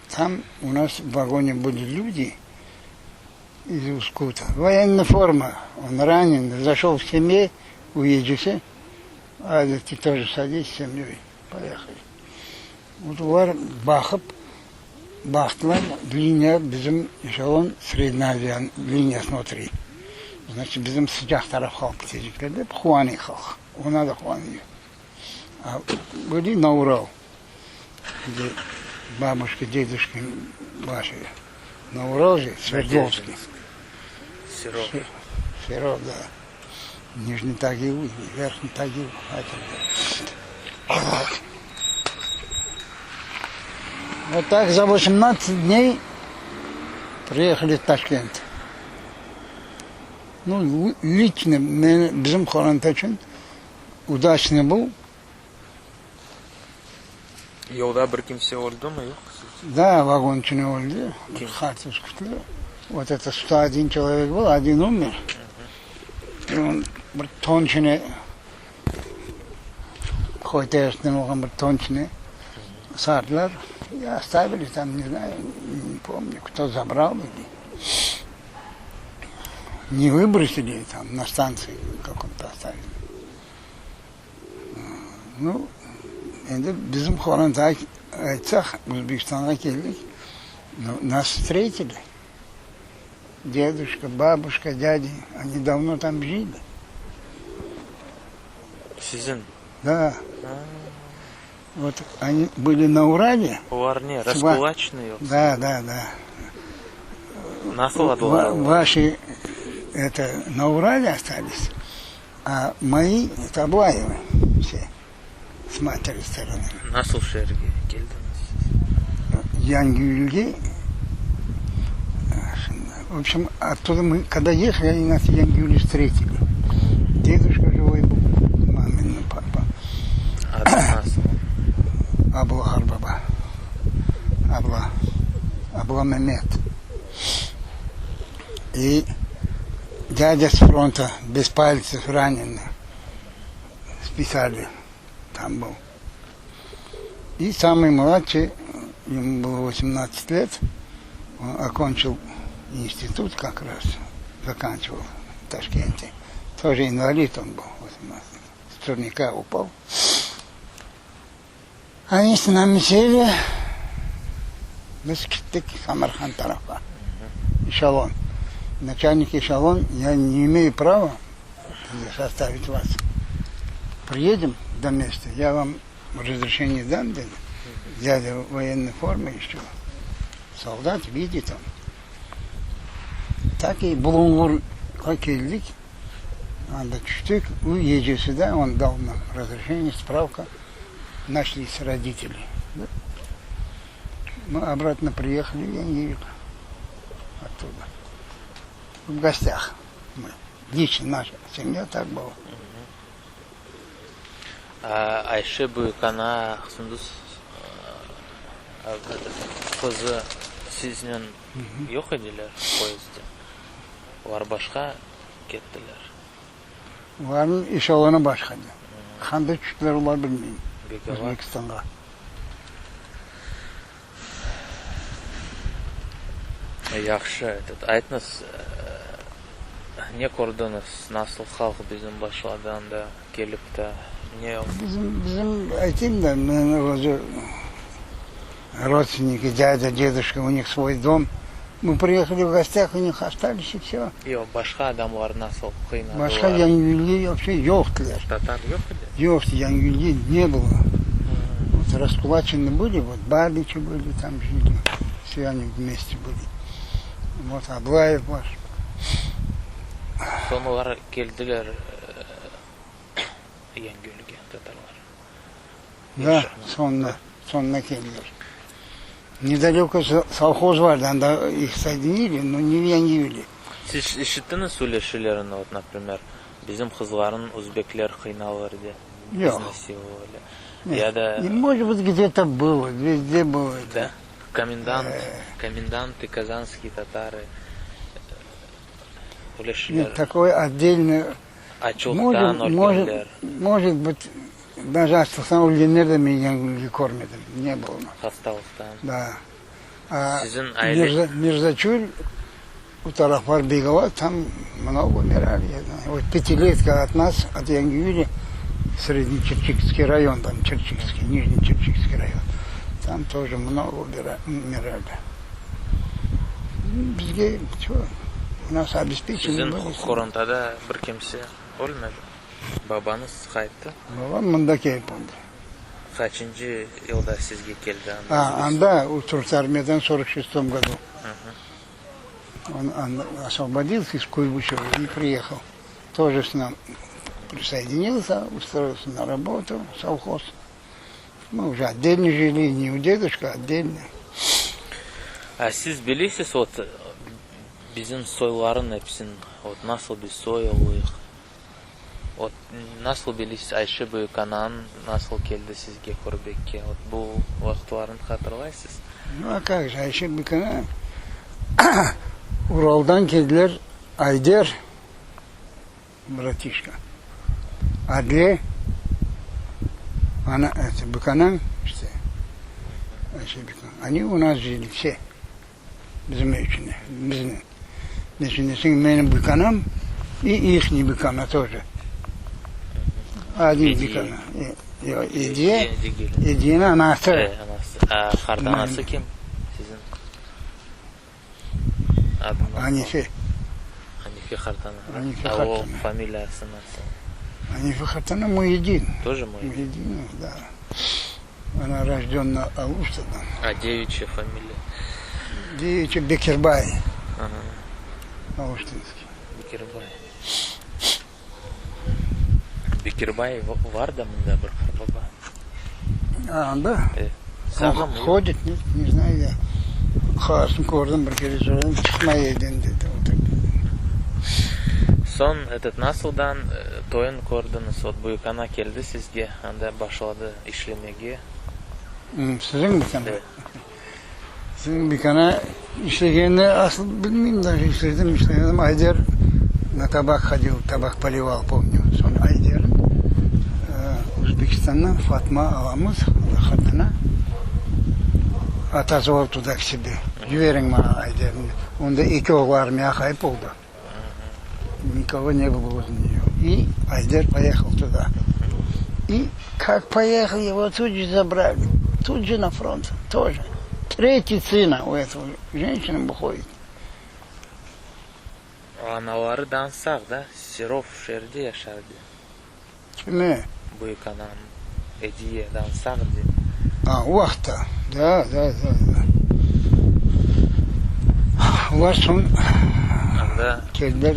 Tam u nas v vagone bıli lüdi iz Uskuta, voyennıy forma, on ranenıy, zaşol v semye, uedese, a ti toje sadis s semyöy. Poyehali. Olar baqıp, baqtılar, liniya bizim eşelon Srednâ Aziyanıñ liniyasına oturuy. Znaçit, bizim sıcaq tarafqa alıp ketecekler dep quvanıy halq. Ona da quvanıy. A böyle na Ural, gde babuşka, deduşka vaşı, na Ural же, Sverdlovskiy. Serov. Серов, да. Nijniy Tagil, Verhniy Tagil aytıldı. Вот так за 18 дней приехали в Ташкент. Ну, лично bizim qoranta içün удачный был. Yolda bir kimse öldümi, yoq? Da, vagon içine öldi. Kim? Hartuz kütlü. Вот это 101 человек был, один умер. И он bir ton içine qoy terisinden olğan bir ton içine sardılar. И оставили там, не знаю, не помню, кто забрал или не выбросили там на станции каком-то оставили. Nu, endi bizim qoranta aytsaq, Özbekistanğa keldik, nu, nas vstretili. Deduşka, babuşka, dâdi, oni davno tam jili. Siziñ? Da. Vot oni bıli na Urale. Olar ne, raskulaçnıy yoqsa? Da, da, da. Nasıl adları? Vaşi, eto, na Urale ostались, a moi, eto, Ablayevı vse, s materi storonu. Nasıl şeerge keldiñiz siz? Yangiyülge, v obşem, ottuda mı, kogda yehali, oni nas v Yangiyülde vstretili. Deduşka živoy был, mamina papa. Adı nasıl? Abla qarbaba. Abla. Abla Memet. И дядя с фронта, без пальцев раненый, списали, там был. И самый младший, ему было 18 лет, он окончил институт как раз, заканчивал в Ташкенте. Тоже инвалид он был, 18 лет. С турника упал. Они с нами сели, biz kettik Samarqand tarafqa, эшелон. Начальник эшелон, я не имею права здесь оставить вас. Приедем до места, я вам разрешение дам, dedi. Дядя в военной форме еще. Солдат видит он. Так и Bulunğurğa keldik, anda tüştik, üy ecesi de, он дал нам разрешение, справка, нашлись родители. Мы обратно приехали в Янгиюль оттуда. В гостях мы. Лично наша семья так была. Ayşe büyükana Sundus qızı siznen yoq ediler poyezdde? Olar başqa kettiler. Olarnıñ eşelonı başqa edi. Qanday tüştiler olar bilmeyim Özbekistanğa. Yahşı, etet, aytıñız, ne kördiñiz, nasıl halq bizim başladı anda kelip de, ne? Bizim, bizim, aytayım da, men özü rodstvenники, дядя, deduşka, u них svoy dom. Мы приехали в гостях, у них остались и всё. Yoq, başqa adamlar nasıl qıynadılar? Başqa Yangiyülge вообще yoqtılar. Tatar yoq edi? Yoq, Yangiyülge ne было. Вот раскулачены были, вот Бабичи были, там жили, все они вместе были. Вот Аблаев ваш. Soñ olar keldiler Yangiyülge, tatarlar. Da, soñunda, soñunda keldiler. Nedaлеко sovhoz vardı, anda их soedinili, no ne v Yangiyüle. Siz işittiñiz söyleşilerini, vot, naprimer, bizim qızlarnı özbekler qıynalır de, Yoq. iznasиловали. Ya da. Может быть, где-то было, везде было это. Da, komendant, komendantı, kazanskiy tatarı, öyle Нет, такое отдельное. Açlıqtan ölgenler. Может быть, даже açlıqtan ölgenler de men Yangiyülge körmedim, ne было. Hastalıqtan. Da. A Siziñ aile. Mirza, Mirzaçöl, o taraflar Begova, tam много умирали, я знаю. Вот пятилетка от нас, от Янгиюля, Среднечирчикский район, там Чирчикский, Нижний Чирчикский район, там тоже много умирали. Bizge ço, нас обеспечили Siziñ были. qorantada bir kimse ölmedi? Babañız qayttı? Babam mında kelip oldı. Qaçıncı yılda sizge keldi anda? A, anda, o Türk armiyadan sorok şestom godu. Он освободился из Куйбышева и приехал. Тоже с нам присоединился, устроился на работу в совхоз. Мы уже отдельно жили, не у дедушка, а отдельно. A siz bilesiz, vot, bizim soyların episin, vot, nasıl biz soy oluyıq? Vot, nasıl bilesiz, Ayşe büyükananıñ nasıl keldi sizge Körbekke? Vot, bu vaqıtlarını hatırlaysız? Nu, a kak je, Ayşe büyükana Uraldan keldiler, Ayder, bratişka, Adle, ana, eto, büyükanañ, işte, Ayşe büyükana, oni u nas jili vse, bizim ev içinde, biznen. Neçün deseñ, menim büyükanam i ihniy büyükana тоже. Adin büyükana. Yoq, Ediye, Ediyeniñ anası. E, anası. A qartanası kim siziñ? Adı nasıl? Anife. Anife qartana. Anife A o qartana. familiyası nasıl? Anife qartana Muyedin. Тоже Muyedin? Muyedinov, da. Ona rojdönnâ Aluştadan. A deviçya familiya? Deviçya Bekirbay. Aha. Aluştinskiy. Bekirbay. Bekirbay var da mında bir qarbaba. A, anda? E, sağmı? Hodit, net, ne znayı ya. Halasını kördim bir kere soradım, çıqmay evden dedi. Soñ, etot, nasıldan toyun kördiñiz? Vot, büyükana keldi sizge, anda başladı işlemege. Siziñ büyükana? Evet. Siziñ büyükana işlegenini asıl bilmeyim daje, işledim, işlemedim. Ayder na tabak hodil, tabak polival, pomnyu. Soñ Ayder Özbekistandan Fatma alamız, hatına, otozval tuda k sebe. Ciberiñ maña Ayderni. Onda eki oğlu armiyağa ğayıp oldı. Nikogo ne bylo vozle neyo. I Ayder poehal tuda. I kak poehal, ego tut je zabrali. Tut je na front тоже. Tretiy sına u etogo jenşçina vıhodit. Anaları daa sağ da, Serov şeerde yaşardı. Kimi? Büyük anam Ediye daa sağ de. A, o vaqıtta? Da, da, da, da. Olar soñ Anda keldiler,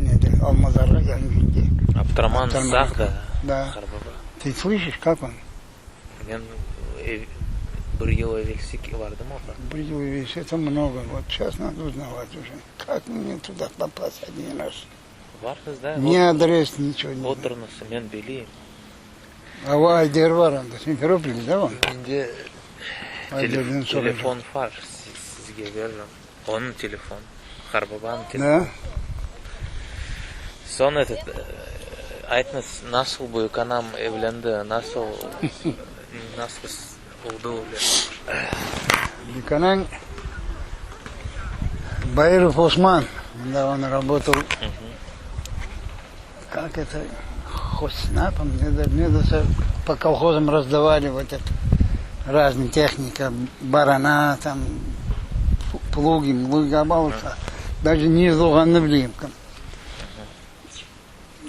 nede, Almazarğa Yangiyülge. Abduraman sağ da, Da. qarbaba. Ты слышишь, как он? Men bir yıl evelsi vardım oğa. Bir yıl evelsi, это много. Вот сейчас надо узнавать уже. Как мне туда попасть один раз? Varmız da. Ни адрес, ничего не. Oturıñız, men bileyim. Ava Ayder var anda, Simferopolde da o. Mende Ayderden soracaq. telefon var, sizge veririm. Onıñ telefon, qarbabanıñ telefon. Da. Soñ etot, aytıñız, nasıl büyükanam evlendi, nasıl, nasıl oldı öyle? Büyükanañ Bairov Osman, mında on rabotал, kak eto, hozснабом, ne de, po kolhozam razdavali vot eto, raznyy tehnika, barana tam, plugi, mlugi, daje ne olğanını bileyim.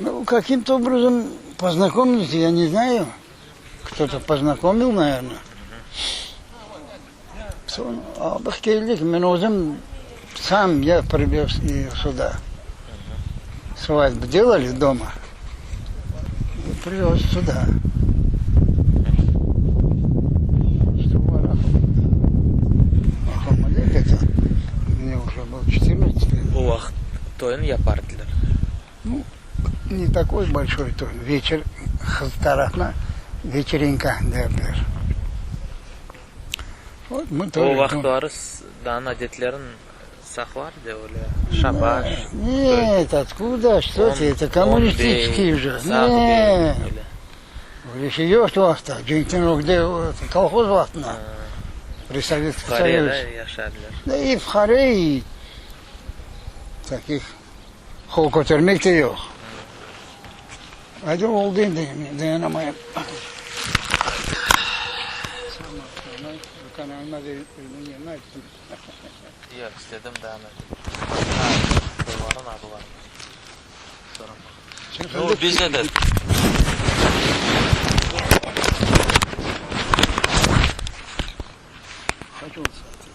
Ну, каким-то образом познакомились, я не знаю. Кто-то познакомил, наверное. Soñ aldıq keldik, men özüm sam ya privez eyo suda. Svadьбу delali doma i privez suda. Mne uje bylo çetirnadtsat let. O vaqıt toyun yapardılar. Nu, ne takoy bolşoy toy, veçer, qız tarafına veçerinka derler. Vot mı O vaqıtları daa adetlerin saqlar de öyle şabaş, Net, otkuda, çto tı, eto kommunistическiy uje, ne, öyle şey yoq o vaqıtta, cenkten ögde kolhoz vaqtında, pri Sovetskiy Soyuz. Fuqare yaşadılar. Da i fuqare, i takih qol kötermek de yoq. Ayda oldı endi, dayanamayım. Yoq, istedim daa soyların adlarını soramaq. Nu, biz edet.